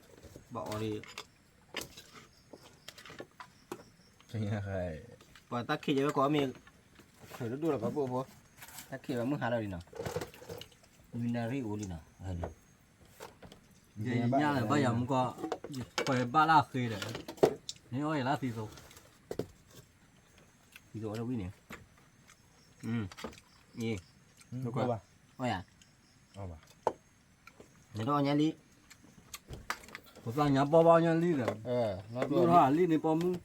ီ, ဘၣ်အီၣ်လံ, ပှၤတၢ်ခံးယဲဝဲကိးမ့ၢ်, ချုးတဒိၣ်လီၤပှၤဖိဖိ, တၢ်ခံးဝဲမုၢ်ဟါလီၤလံနီၤ, မုၢ်နၣ်ရံၣ်အိၣ်လံနီၤ, ယညၣ်လၢဘၣ်ယၤမူကီ, ယပှဲၤဘၣ်လၢအဃ့ဒီး, န့ၢ်အီၣ်ယၤလၢသံသိ, သံသိအီၣ်တဝံၣ်န့ၣ်, အံၤ, အီၣ်ယၤ, နဒိးညၣ်လံ, ပသးညါပီၢ်ဘၣ်ညၣ်လံဒီး, ဒိၣ်ထီၣ်လံန့ၣ်ပီၢ်မုၢ်,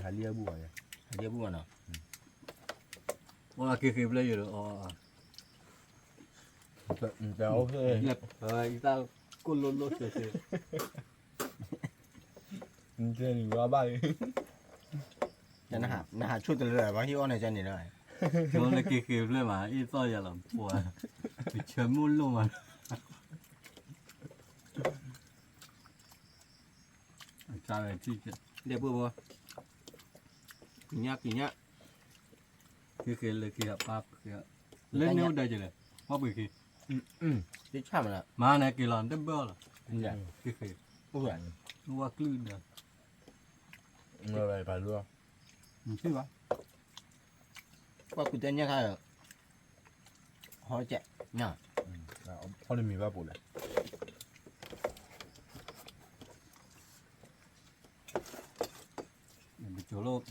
ဟးလံအဘူၣ်ဘၣ်, ဟးလံအဘူၣ်ဘၣ်နီၤ, အီၣ်လၢက့ၤဃ့ဖျဲၣ်ယိာ်ဒီးအီၣ်, ယသးကိၢ်လိၣ်လိၣ်စဲးစဲး, နတဲနံၤဝါဘၣ်, နဟးဆိၣ်တလၢဘၣ်ဟံၣ်အီၣ်န့ၣ်ကန့ၣ်လီၤ, နလၢက့ၤဃ့ဖျဲၣ်မး အ့ၣ်သီၣ်ယၤလီၤပှၤ, ပဆၢမိၣ်လိၣ်မး, အကါဝဲထံၣ်, ဒဲးပှၤဖိ, ကညၣ်ကညၣ်, က့ၤဃ့လၢက့ၤဟးပၢ်, လၢန့ၣ်အိၣ်ဒီးကလဲၣ်, ပှၤပှ့ၤက့ၤ, မၤန့ၣ်က့ၤလီၤ တဘၢၣ်လီၤ, က့ၤဃ့, ဝဲကလုၢ်ဒီး, ပှၤကူၣ်တဲညၣ်ခါ, ဟီတကဲး, ဟီတမံၤဘၣ်ပူၤလဲၣ်, ပကၠိၤလိၣ်,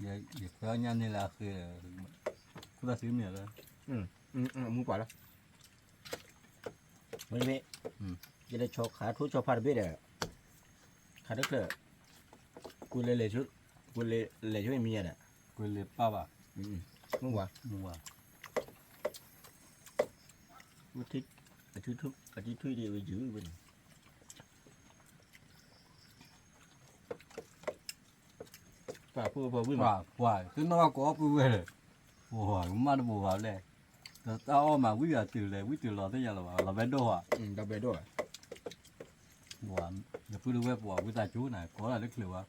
ယခွဲးအီၣ်ညၣ်န့ၣ်လၢအဃ့, ခိၣ်သၣ်စံမ့ၢ်လၢ, မူပှၤလီၤ, မ့တမ့ၢ်, ယလဲၤဆီခးထိၣ်ဆီဖါတဘ့ၣ်ဒီး, ခးတချုး, ကွၢ်လဲၤ, ကွၢ်လဲၤဆိမံၤညါဒီး, ကွၢ်လဲၤပၢ်ဘၣ်, မူပှၤ, မူပှၤ, အထံထွံၣ်ဒံးဝဲယုၢ်ဝဲန့ၣ် ပှၤဖိဖိဝံၣ်မး, ပှၤတနီၢ်ကီၢ်ပူၤဝဲ, ပှၤကမၣ်တဘိးဘၣ်လဲၣ်, ဒီးတၢ်အီၣ်မးဝံၣ်အတုၤလဲၣ် ဝံၣ်တုၤလီၤသ့ၣ်ညါလီၤဘၣ် လီၤဘဲဒိၣ်ဧါ, လီၤဘဲဒိၣ်ဧါ, ပှၤလၢပုၢ်လၢဝဲၢ်ပှၤဝံသးစူၤနၤ ကိးလၢတချုးဘၣ်,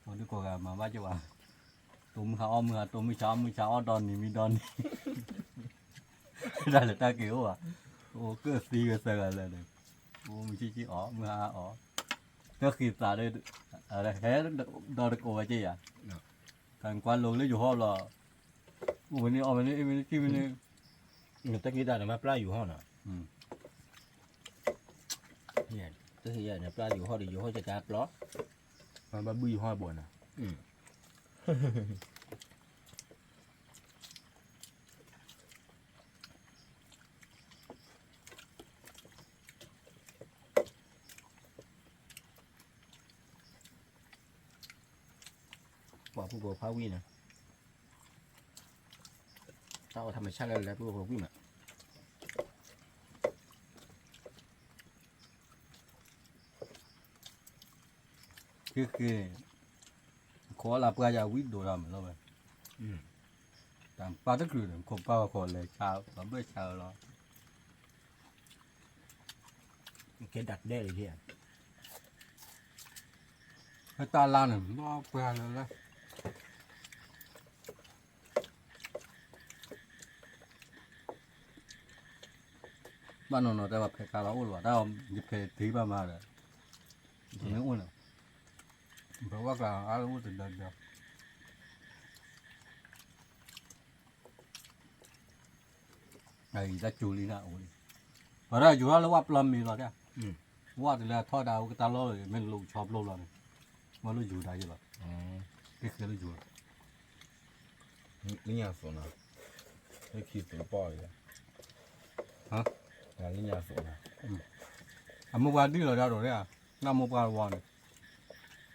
ပှၤဒုးကိးဂၤမၤဘၣ်က့ၤဘၣ်, တိၢ်မုၢ်ဟါအီၣ်မုၢ်ဟါ တိၢ်မုၢ်ဆါအီၣ်မုၢ်ဆါ အီၣ်ဒီနံၤမံဒီနံၤ တၢ်လဲၤတၢ်က့ၤအိၣ်ဘၣ်, အိၣ်ကၢၢ်သံဝဲသၢဂၤလၢာ်န့ၣ်, အိၣ်မုၢ်ဆံၣ်ဆံၣ်အီၣ် မုၢ်ဟါအီၣ်, တၢ်ဃံသးဒီး, ဟဲဒီးတကိးဝဲက့ၤယၤ, ခါနကွၢ်လိၤလၢယဟီၣ်လီၤ, အိၣ်ဝဲန့ၣ်အီၣ်ဝဲန့ၣ် အ့ၣ်ဝဲန့ၣ်ဆံၣ်ဝဲန့ၣ်, တၢ်က့ၤတၢ်န့ၣ်မၤပျၢ်ယိၤဟီၣ်နီၤ, တၢ်ဟ့ၣ်ယၤန့ၣ် ပျၢ်ယိၤဟီၣ်ဒီး ယိၤဟီၣ်ကကါပျီ, မၤဘၣ်ဘုၣ်ယိၤဟီၣ်ဘိနီၤ ပှၤဖိဖိဖးဝံၣ်န့ၣ်, တၢ်အိၣ်ထီၣ်မုၢ်ဆါလၢလၢပဖိဖိဝံၣ်မး, ခံဃ့, ခိးလၢပှၢ်ယၤဝံၣ်ဒိၣ်တၢ်မးလီၤဝဲ, တၢ်ပၢ်တချုးန့ၣ် ခိးပၢ်ဝဲခိးလဲၤဆါ ပှၤဘၢၣ်ဆါဝဲလီၤ, ကဲဒၣ်ဒဲးလံ, ဟဲတၢ်လါန့ၣ် ဘၣ်ပှၢ်လၢလၢ ဘၣ်နီၢ်နီၢ်တဲဘၣ်ဖဲးခါလီၤအိၣ်လီၤ, တၢ်ယဖဲးထံဘၣ်မးဒီး, မ့ၢ်အိၣ်န့ၣ်, ဖဲးဝၣ်ကျါအါလၢအိၣ်တဒီဒီ, အံၤတၢ်ကၠိလံနၤအိၣ်လံ, ပှၤတၢ်ယူၤထီၣ်လၢဝၣ်ပျီမ့ၤလီၤဒၣ်, ဝၣ်တလၢထီၣ်ဒၣ်ဝဲကတၢ်လီၢ်လီၤ, မ့ၢ်လိာ်ဆီဘျိလီၤန့ၣ်, ဝဲလိာ်ယူၤဒၣ်ယဲလီၤ, ကဲဃဲလိာ်ယူၤလီၤ လၢညါသိးနၤ, လၢခံသိးပီၢ်လံ, လၢညါသိးနၤ, အမိၢ်ပှၢ်ဒံၣ်လီၤဒၣ်ဒီး, နမိၢ်ပှၢ်ဝါန့ၣ်,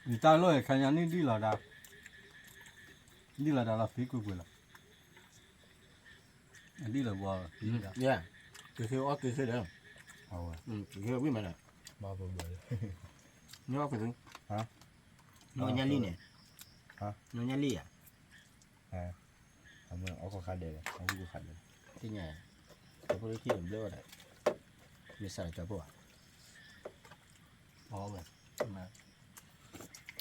ယတၢ်လီၢ်ခါညါန့ၣ်ဒံၣ်လီၤဒၣ်, ဒံၣ်လီၤဒၣ်လီၤသံကွ့ၢ်ကွ့ၢ်လီၤ, အဒံၣ်လီၤဝါ, က့ၤဃ့အီၣ်က့ၤဃ့ဒီး, ဝံၣ်မးနၤ, နအီၣ်က့ၤ, နညါလံန့ၣ်, နညါလံဧါ အမ့ၢ်အီၣ်ကီၢ်ခါဒဲးလီၤ, အဝံၣ်ကီၢ်ခါဒဲးလီၤ, သ့ၣ်ညါ, ကၠီဖိလၢခံန့ၣ်ဘျၢဝဲဒၣ်, မ့ၢ်စးလၢကၠီဖိဧါ, အဝဲ,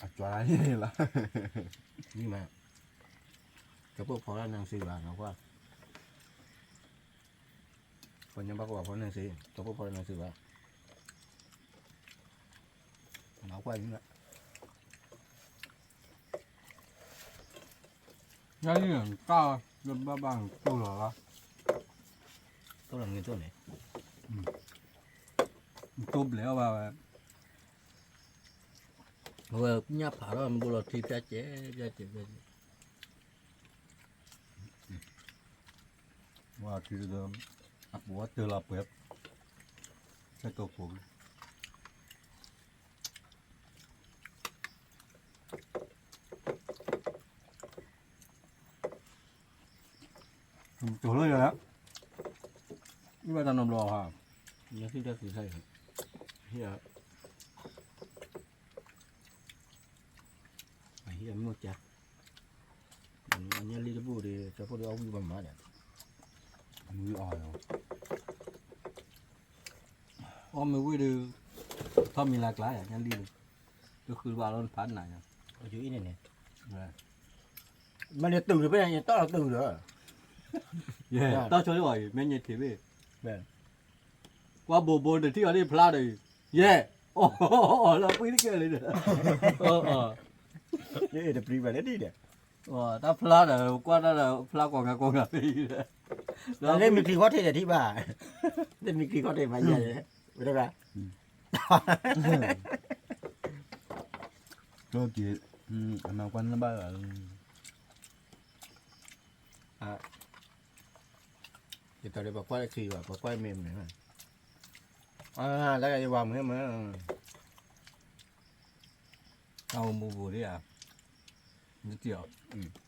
အကၠီလၢန့ၣ်လီၤ, မ့ၢ်မး, ကၠီဖိဖီလၢနၤစံးဘၣ်နီၤကွၢ်, ပှၤညါဘၣ်ကဝီၤဖီနၤစံး, ကၠီဖိဖီလၢနၤစံးဘၣ်, နီၤကွၢ်, ညါလံန့ၣ်တၢ်လၢဘၣ်ဘၣ်တိၢ်လီၤလီၤ, တိၢ်လီၤမ့ၢ်တိၢ်န့ၣ်, တိၢ်ဘျဲးအီၣ်ဘၣ်ဝဲ, အဝဲညၣ်ဖးထီၣ်မ့ၢ်ဘိလီၤထံဖျါကဲးဖျါကဲးဖျါကဲး, ဝဲထံဒီး, အပူၤဝဲတၢၢ်လီၤပှဲၤ, ဆဲးတိၢ်ပူၤ တိၢ်လၢယၤ, အံၤဘၣ်တၢ်နီတဘျီဧါ, ညၣ်သံၣ်တၢ်သံၣ်ဆါ, ဟ့ၣ်, အဟံၣ်အမိၢ်ကါ, ညၣ်လံတဘူၣ်ဒီး ကၠီဖိဒီးအီၣ်ဝံၣ်ဘၣ်မးဒီး, ဝံၣ်အီၣ်လီၤ, အီၣ်မ့ၢ်ဝံၣ်ဒီး, ထီၣ်မံၤလၢကျါယၤ ညၣ်လံဒီး, တဃုဘၣ်လီၤနဖးနၤယၤ, အယိၤအံၤန့ၣ်န့ၣ်, မ့ၢ်န့ၣ်တုၤတဖဲန့ၣ် ယတီၢ်လီၤတုၤဒီး, ယဲ, တီၢ်ဆိလၢအီၤအံၤ မ့ၢ်ညါထံၣ်ဘ့ၣ်, ကွၢ်ဘိးဘိတထံၣ်အီၤဒ်ဖျါဒီး, ယဲ, အီၣ်လီၤပှံတကဲလံဒီး, တပျံၤဘၣ်လၢဒ်ဒီး, တၢ်ဖျါဒီး ကွၢ်တၢ်ဒီး ဖျါကိးဂၤကိးဂၤဖဲအံၤဒီး, လၢမ့ၢ်ချံခီၣ်ထံးဒီးထံၣ်ဘၣ်, လၢမ့ၢ်ချံခီၣ်ထံးဘၣ်ယဲ, ဝဲတဂၤ ကၠီက့ၤ, အမၤကွၢ်နဘၣ်လီၤ, ယတီၤဒီးပှၤကွၢ်လၢခံဘၣ် ပှၤကွၢ်မ့ၢ်မ့ၢ်, လၢယဝၤမ့ၢ်မ့ၢ်, တၢ်အိၣ်မူပူၤဒ်ဧါ, နတံၢ်အီၤ,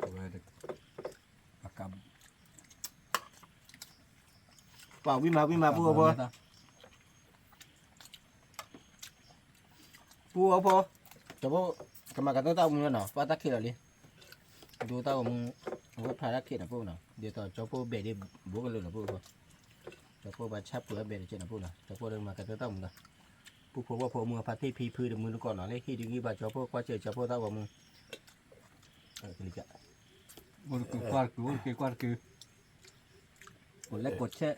အဝဲ, ပှၤဝံၣ်မးဝံၣ်မး ပူအီဖိ, ပူအီဖိ, ကၠီဖိ, ကမၤကတၢၢ်တၢ်အိၣ်မူလီၤနီၤ ပှၤတၢ်ခံးလီၤလံ, ဒိတၢ်အိၣ်မူ, အဝဲဖျါတၢ်ခံးနီၤပူနီၤ ဒ်သိးကၠီဖိဘဲးဒ်ဘိကလၢာ်နီၤပူအီဖိ, ကၠီဖိဘၣ်ဆၣ်ပှဲၤဘဲးတကဲနီၤပူနီၤ ကၠီဖိဒီးမၤကတၢၢ်တၢ်အိၣ်မူလီၤ, ပူဖိဝဲၢ်ဖိမုၢ်ဖါတံၢ်ဖံဖုတမုၢ်တကိးနီၤ လၢဟံၣ်ဒ်ဂံၢ်ဘၣ်ကၠီဖိကွၢ်စၢၤကၠီဖိတၢ်အိၣ်မူ, အိၣ်တက့ၤကွၢ်တက့ၤ အိၣ်တက့ၤကွၢ်တက့ၤ, ကိးလဲၣ်ကိးဆဲး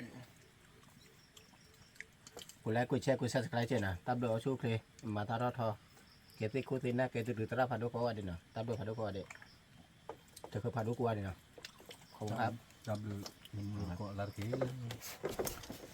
ကိးလဲၣ်ကိးဆဲးကိး subscribe နီၤ တၢ်ဘျုးအိၣ်ဆူၣ်အိၣ်ချ့, မၤတၢ်ထီၣ်ထီ, ကဲသ့ၣ်ခိၣ်သ့ၣ်နၢ် ကဲသရူးသရၣ်ဖးဒိၣ်ကိးဂၤဒဲးနီၤ တၢ်ဘျုးဖးဒိၣ်ကိးဂၤဒဲး, တၢ်ဘျုးဖးဒိၣ်ကိးဂၤဒဲးနီၤ, ခီဖျိ, တၢ်ဘျုး, ကိးလၢတက့ၢ်